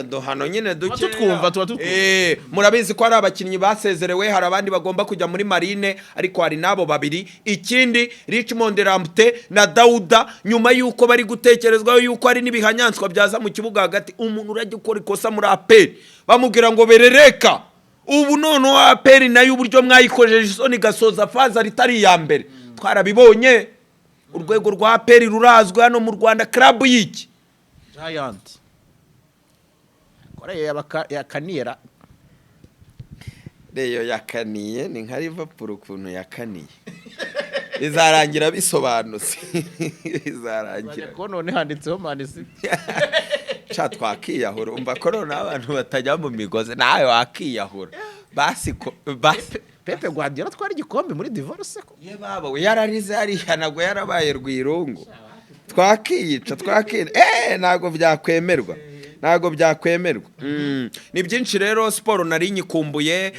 Duhano nyine dukeya. Tutwumva, tuba tutwumva. Murabizi ko hari abakinnyi basezerewe, hari abandi bagomba kujya muri Marine, ariko hari n'abo babiri. Ikindi, Richmond Ramte na Dauda, nyuma y'uko bari gutekerezwaho y'uko hari n'ibihanyanswa byaza mu kibuga hagati, umuntu urajya ukora ikosa muri APR bamubwira ngo berereka. Ubu noneho APR nayo uburyo mwayikojeje isoni igasoza faza ritari iya mbere, twarabibonye. Urwego rwa APR rurazwi hano mu Rwanda, club y'iki? Giant Koreya yakanira. Rayon yakaniye ni nka Liverpool ukuntu yakaniye, bizarangira bisobanutse, bizarangira. Ko none handitseho Man City. Sha, twakiyahura. Umva ko noneho abantu batajya mu migozi, nawe wakiyahura basi ko basi. Pep Guardiola atwara igikombe muri divorce ko. Ye baba we, yararize yarihanago, yarabaye rwirungu. Twakiyica, twakica, ntabwo byakwemerwa. Ntabwo byakwemerwa. Ni byinshi rero, siporo nari nyikumbuye,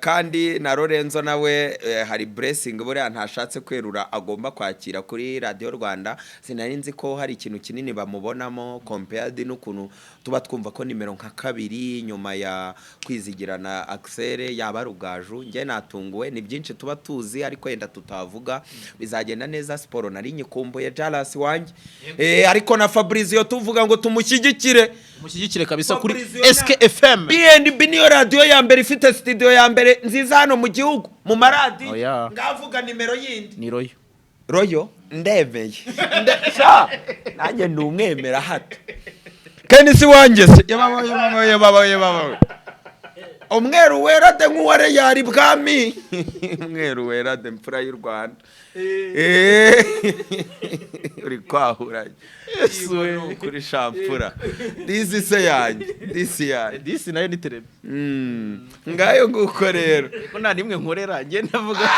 kandi na Lorenzo nawe hari blessing buriya ntashatse kwerura agomba kwakira kuri Radiyo Rwanda. Sinari nzi ko hari ikintu kinini bamubonamo compared n'ukuntu tuba twumva ko nimero nka kabiri nyuma ya Kwizigira na Axel yaba Rugaju. Njye natunguwe, ni byinshi tuba tuzi ariko yenda tutavuga. Bizagenda neza. Siporo nari nyikumbuye, Jalas wanjye, ariko na Fabrizio tuvuga ngo tumushyigikire. Mushyigikire kabisa kuri Fabrizio na- SKFM. BNB niyo radiyo ya mbere ifite studio ya mbere nziza hano mu gihugu mu maradiyo. Oya. Ngavuga nimero yindi. Ni Royo. Royo ndemeye. Sha, nanjye ndi umwemera hato. Kenisi wanjye se, yababa yababa yababa yababa, umweru wera de nk'uwa Reyari bwami, umweru wera de, mfura y'u Rwanda. Uri kwahuranye kuri shampura disi se yanjye, disi yanjye. Disi nayo ni terebe. Ngayo nguko rero. Ko nta nimwe nkorera njye, ndavuga.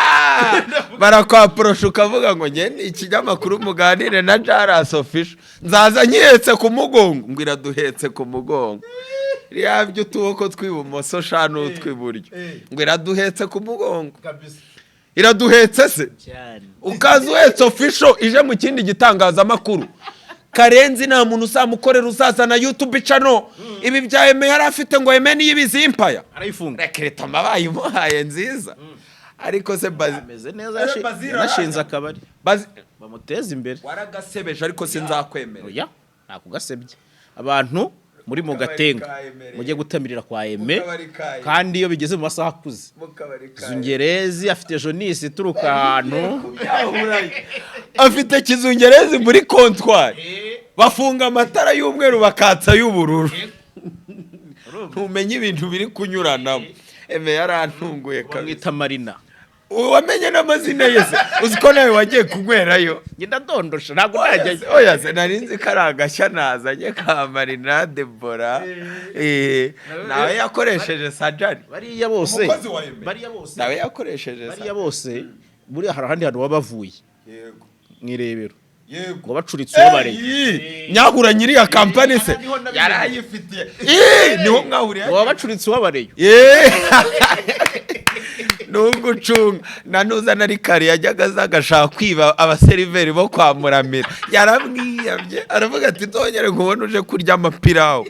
Barakwaporosha ukavuga ngo njye ni ikinyamakuru, muganire na Jaras Official, nzaza nkihetse ku mugongo, ngo iraduhetse ku mugongo, yabyo utuboko tw'ibumoso sha n'utw'iburyo, ngo iraduhetse ku mugongo, iraduhetse se. Cyane. Ukaza uhetse Official ije mu kindi gitangazamakuru. Karenzi nta muntu uzamukorera, uzazana YouTube channel. Ibi bya Eme yari afite ngo Eme niyibizi impaya. Arayifunga. Reka babaye imuhaye nziza, ariko se bazi Ameze neza. Eh, Bazira yanashinze akabari. Bazi Bamuteza imbere. Waragasebeje, ariko sinzakwemera. Oya, ntakugasebye. Abantu muri mu Mu kabari Gatenga ka Emery. mujye gutamirira kwa Eme. Mu kabari ka Eme. Kandi iyo bigeze mu masaha akuze, Zungerezi afite jonisi ituruka ahantu. Afite kizungerezi muri comptoir, bafunga amatara y'umweru bakatsa y'ubururu, ntumenye ibintu biri kunyuranamo. Eme yarantunguye kabisa. Bamwita Marina. Wamenye n'amazina ye se? Uzi ko nawe wagiye kunywerayo? Ngenda ndondosha, ntabwo najyayo. Oya se, nari nzi ko ari agashya nazanye ka Marina Debora. Nawe yakoresheje sajari. Bariya bose Umukozi wa Eme. Bariya bose Nawe yakoresheje bariya sajari. bose buriya hari ahandi hantu baba bavuye Yego. mu irebero Yego. ngo bacuritse uwo bareye. Eyi, nyahura nyiri ya kampani se Niho nabimenye. yarayifitiye. Ii, niho mwahuriye. Ngo baba bacuritse uwo bareye. Nubwo ucunga na nuza na rikari yajyaga aza agashaka kwiba abaseriveri bo kwa Muramira, yaramwiyamye aravuga ati: "Nzongere nkubone uje kurya amapirawu,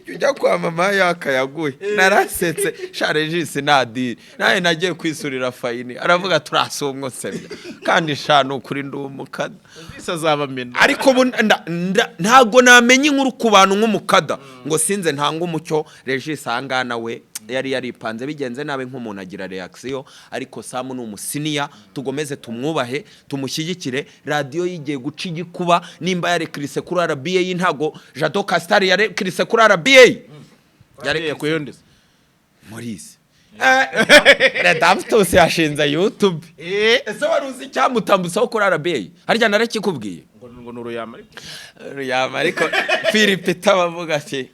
ujya kwa mama yakayaguye." Narasetse sha. Regisi nadiri nawe nagiye kwisurira fayini, aravuga turasumwe nsebya kandi sha ni ukuri ndi umukada. Isi azabamena. Ariko ubu ntabwo namenya inkuru ku bantu nk'umukada ngo sinze ntanga umucyo. Regis ahangaha nawe yari yaripanze, bigenze nabi nk'umuntu agira reaction, ariko Samu ni umusiniya, tugomeze tumwubahe, tumushyigikire. Radiyo yigiye guca igikuba nimba yarekirise kuri RBA. Ntago Jado Castar yarekirise kuri RBA. Yakuyeho ndetse. Maurice Redemptus yashinze YouTube. Ese wari uzi icyamutambutseho kuri RBA? Harya narakikubwiye? Ngo ni uruyama ariko. Ruyama, ariko Philip abavuga ati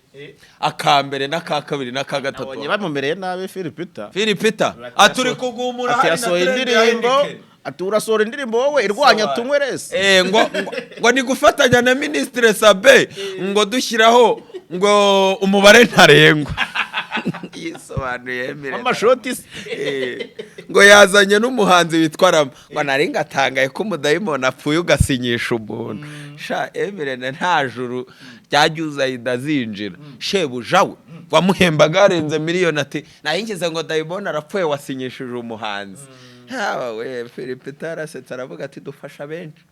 akambere n'aka kabiri n'aka gatatu. Nabonye bamumereye nabi Philip. Philip aturi kugumura. Ati hari na yasohoye trend ya indirimbo. Heineken. Ati urasohora indirimbo wowe irwanya tunywe resi. Ngo ni gufatanya na Minisitiri Sabe ngo dushyiraho ngo umubare ntarengwa, yisobanuye Emile. Amashoti se. Ngo yazanye n'umuhanzi witwa Rama, ngo nari ngatangaye ko umudayimoni apfuye ugasinyisha umuntu. Sha Emirene, nta juru ryajya uzahita azinjira, shebuja we wamuhembaga arenze miliyoni ati nayingize ngo dayimoni arapfuye wasinyishije umuhanzi. Haba we Philip yarasetse aravuga ati dufasha benshi.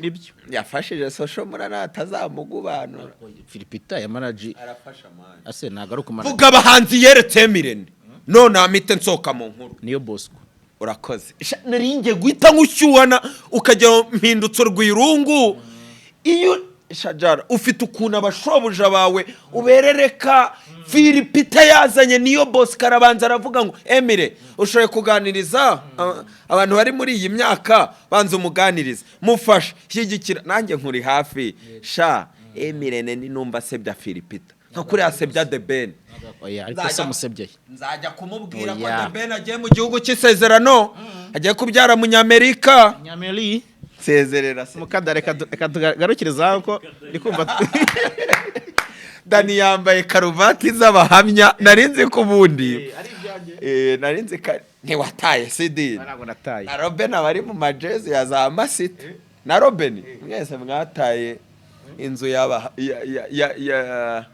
Nibyo. Yafashije Social Murana atazamugubanura. Philip ya manaji. Arafasha mani. Ase ntabwo ari ukumana. Vuga abahanzi yeretse Emirene none amite nsohoka mu nkuru. Niyo Bosco. Urakoze. Sha, nari ngiye guhita nkushyuhana ukajya mpindutse urwirungu. Iyo shajara ufite ukuntu abashobuja bawe uberereka. Philip yazanye Niyo Bosco, arabanza aravuga ngo Emire ushoboye kuganiriza abantu bari muri iyi myaka, banza umuganirize, mufashe, shyigikira, nanjye nkuri hafi. Sha Emirene, ni numva sebya Philip nka kuriya sebya The Ben. Oya, ariko se amusebyeye? Nzajya kumubwira ko Oya. The Ben agiye mu gihugu cy'isezerano, agiye kubyara Munyamerika. Nyameri. Sezerera se. Mukada, reka tugarukirize aho ko ndi kumva. Dani yambaye karuvati z'abahamya. Nari nzi ko ubundi nari nzi ko ntiwataye sidini. Ntabwo nataye. Na Robin abari mu majezi ya za masite, na Robin mwese mwataye inzu y'aba ya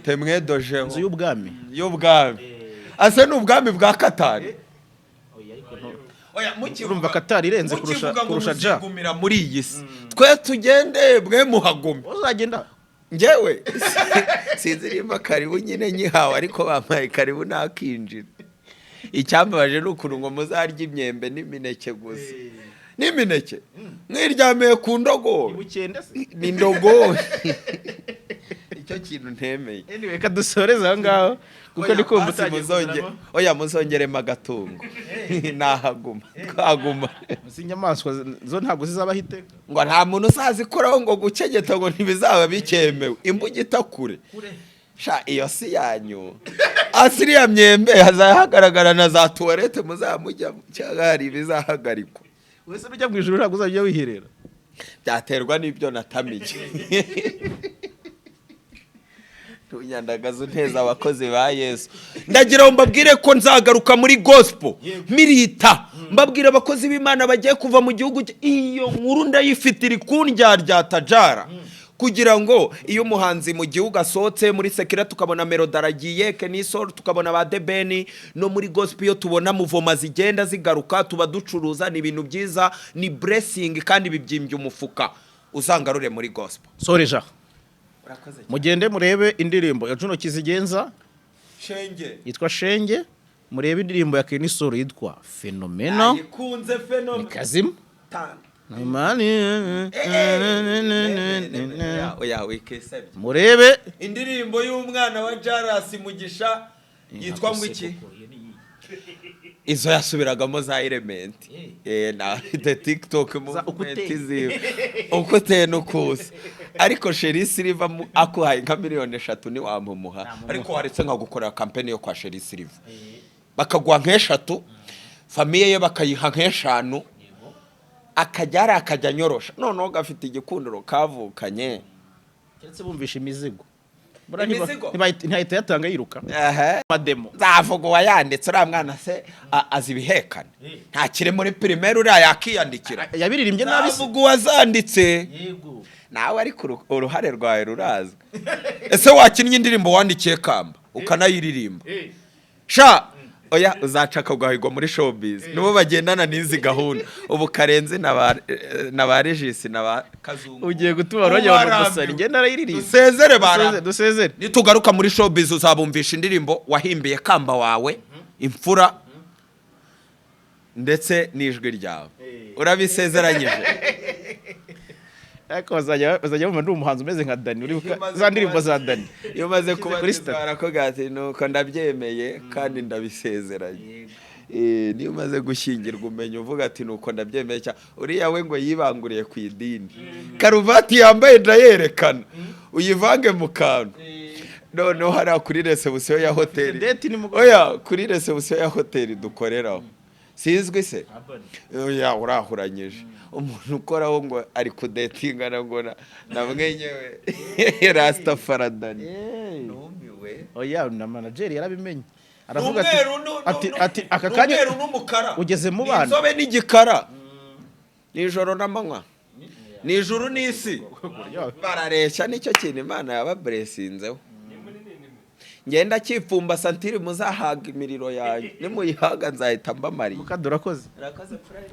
temwe dojeho. Inzu y'ubwami. Y'ubwami ase ni ubwami bwa Katari. Oya, Urumva Katari irenze mukivuga ngo kurusha ja. muzigumira muri iyi si, twe tugende, mwe muhagume. Uzagenda. Njyewe sinzi nimba karibu nyine nyihawe, ariko bampaye karibu nakinjira. Icyambabaje ni ukuntu ngo muzarya imyembe n'imineke gusa, n'imineke mwiryamiye ku ndogobe. Bukende se? Ni indogobe, icyo kintu ntemeye. Anyway, reka dusoreze aho ngaho kuko Oya, ndi kumva basi utangiye kuzanamo. Oya, muzongeremo agatungo nahaguma, twaguma. Izi inyamaswa zo ntabwo zizabaho iteka. Ngo nta muntu uzazikoraho, ngo gukegeta ngo ntibizaba bikemewe, imbugita kure sha, iyo si yanyu. Asi iriya myembe hazahagaragara na za toilette muzamujyamo, cyangwa hari ibizahagarikwa? Wese nujya mu ijuru ntabwo uzajya wiherera. Byaterwa n'ibyo natamiye. Tunyandagaza unteza abakozi ba Yesu. Ndagira ngo mbabwire ko nzagaruka muri gospel mirita, mbabwire abakozi b'Imana bagiye kuva mu gihugu iyo nkuru ndayifite, iri kundyarya tajara, kugira ngo iyo umuhanzi mu gihugu asohotse muri secular tukabona Melody aragiye, Kenny Sol, tukabona ba The Ben, no muri gospel iyo tubona mouvement zigenda zigaruka, tuba ducuruza. Ni ibintu byiza, ni blessing kandi bibyimbye umufuka. Uzangarure muri gospel. Soreja, mugende murebe indirimbo ya Juno Kizigenza Shenge. yitwa Shenge, murebe indirimbo ya Kenny Sol yitwa Fenomeno. Ayikunze Fenomeno. Kazima. Mani. Oya, wikisebye. Murebe Indirimbo y'umwana wa Jarasi Mugisha yitwa ngo iki? Izo yasubiragamo za Element na the TikTok movement Ukuteye. Ziwe uko uteye n'ukusa, ariko Sherrie Silver akuhaye nka miliyoni 3 ntiwamumuha, ariko waretse nkagukorera campaign yo kwa Sherrie Silver, bakaguha nk'eshatu, famille ye bakayiha nk'eshanu, akajya ari akajya anyorosha, noneho gafite igikundiro kavukanye. Keretse bumvisha imizigo. Imizigo? Ntihahita yatanga yiruka Ehe. amademo. Nzavuga uwayanditse. Uriya mwana se azi ibihekane? Ntakiri muri primaire, uriya yakiyandikira. Yabiririmbye nabi se? Nzavuga uwazanditse. Yego. Nawe ariko uruhare rwawe rurazwi. Ese wakinnye indirimbo wandikiye Kamba ukanayiririmba sha? Oya, uzaca akagwahigwa muri showbiz, nibo bagendana n'izi gahunda ubu. Karenzi na ba Regis na ba Kazungu. Ugiye gutuma abantu bajya Ubu umusari. barambiwe. Ngenda narayiririmba. Dusezere, barambiwe. Dusezere. Nitugaruka muri showbiz uzabumvisha indirimbo wahimbiye Kamba wawe imfura, ndetse n'ijwi ryawe. Urabisezeranyije? Ariko bazajya bumva ndi umuhanzi umeze nka Dani uri za ndirimbo za Dani. Iyo umaze Ushyize kuba kuri status. barakubwira ati nuko ndabyemeye kandi ndabisezeranye. Niyo umaze gushyingirwa umenya uvuga ati nuko ndabyemeye cyane. Uriya we ngo yibanguriye ku idini, karuvati yambaye ndayerekana, uyivange mu kantu. Noneho hariya kuri reception ya hoteli Date nimugoroba. Oya, kuri reception ya hoteli dukoreraho sizwi se? Oya, urahuranyije umuntu ukoraho ngo ari kudetingana ngo na mwenyewe Rastafari. Numiwe. Oya, na manager yarabimenye, aravuga ati Umweru ati aka kanya n'umweru n'umukara. ugeze mu Ni bana. Inzobe n'igikara, ni ijoro n'amanywa, ni ijuru n'isi, barareshya. Nicyo kintu Imana yababuresinzeho. Ngenda cyipfumba santiri, muzahaga imiriro yanyu, nimuyihaga nzahita mbamariye. Mukadura urakoze. Urakoze, Fred.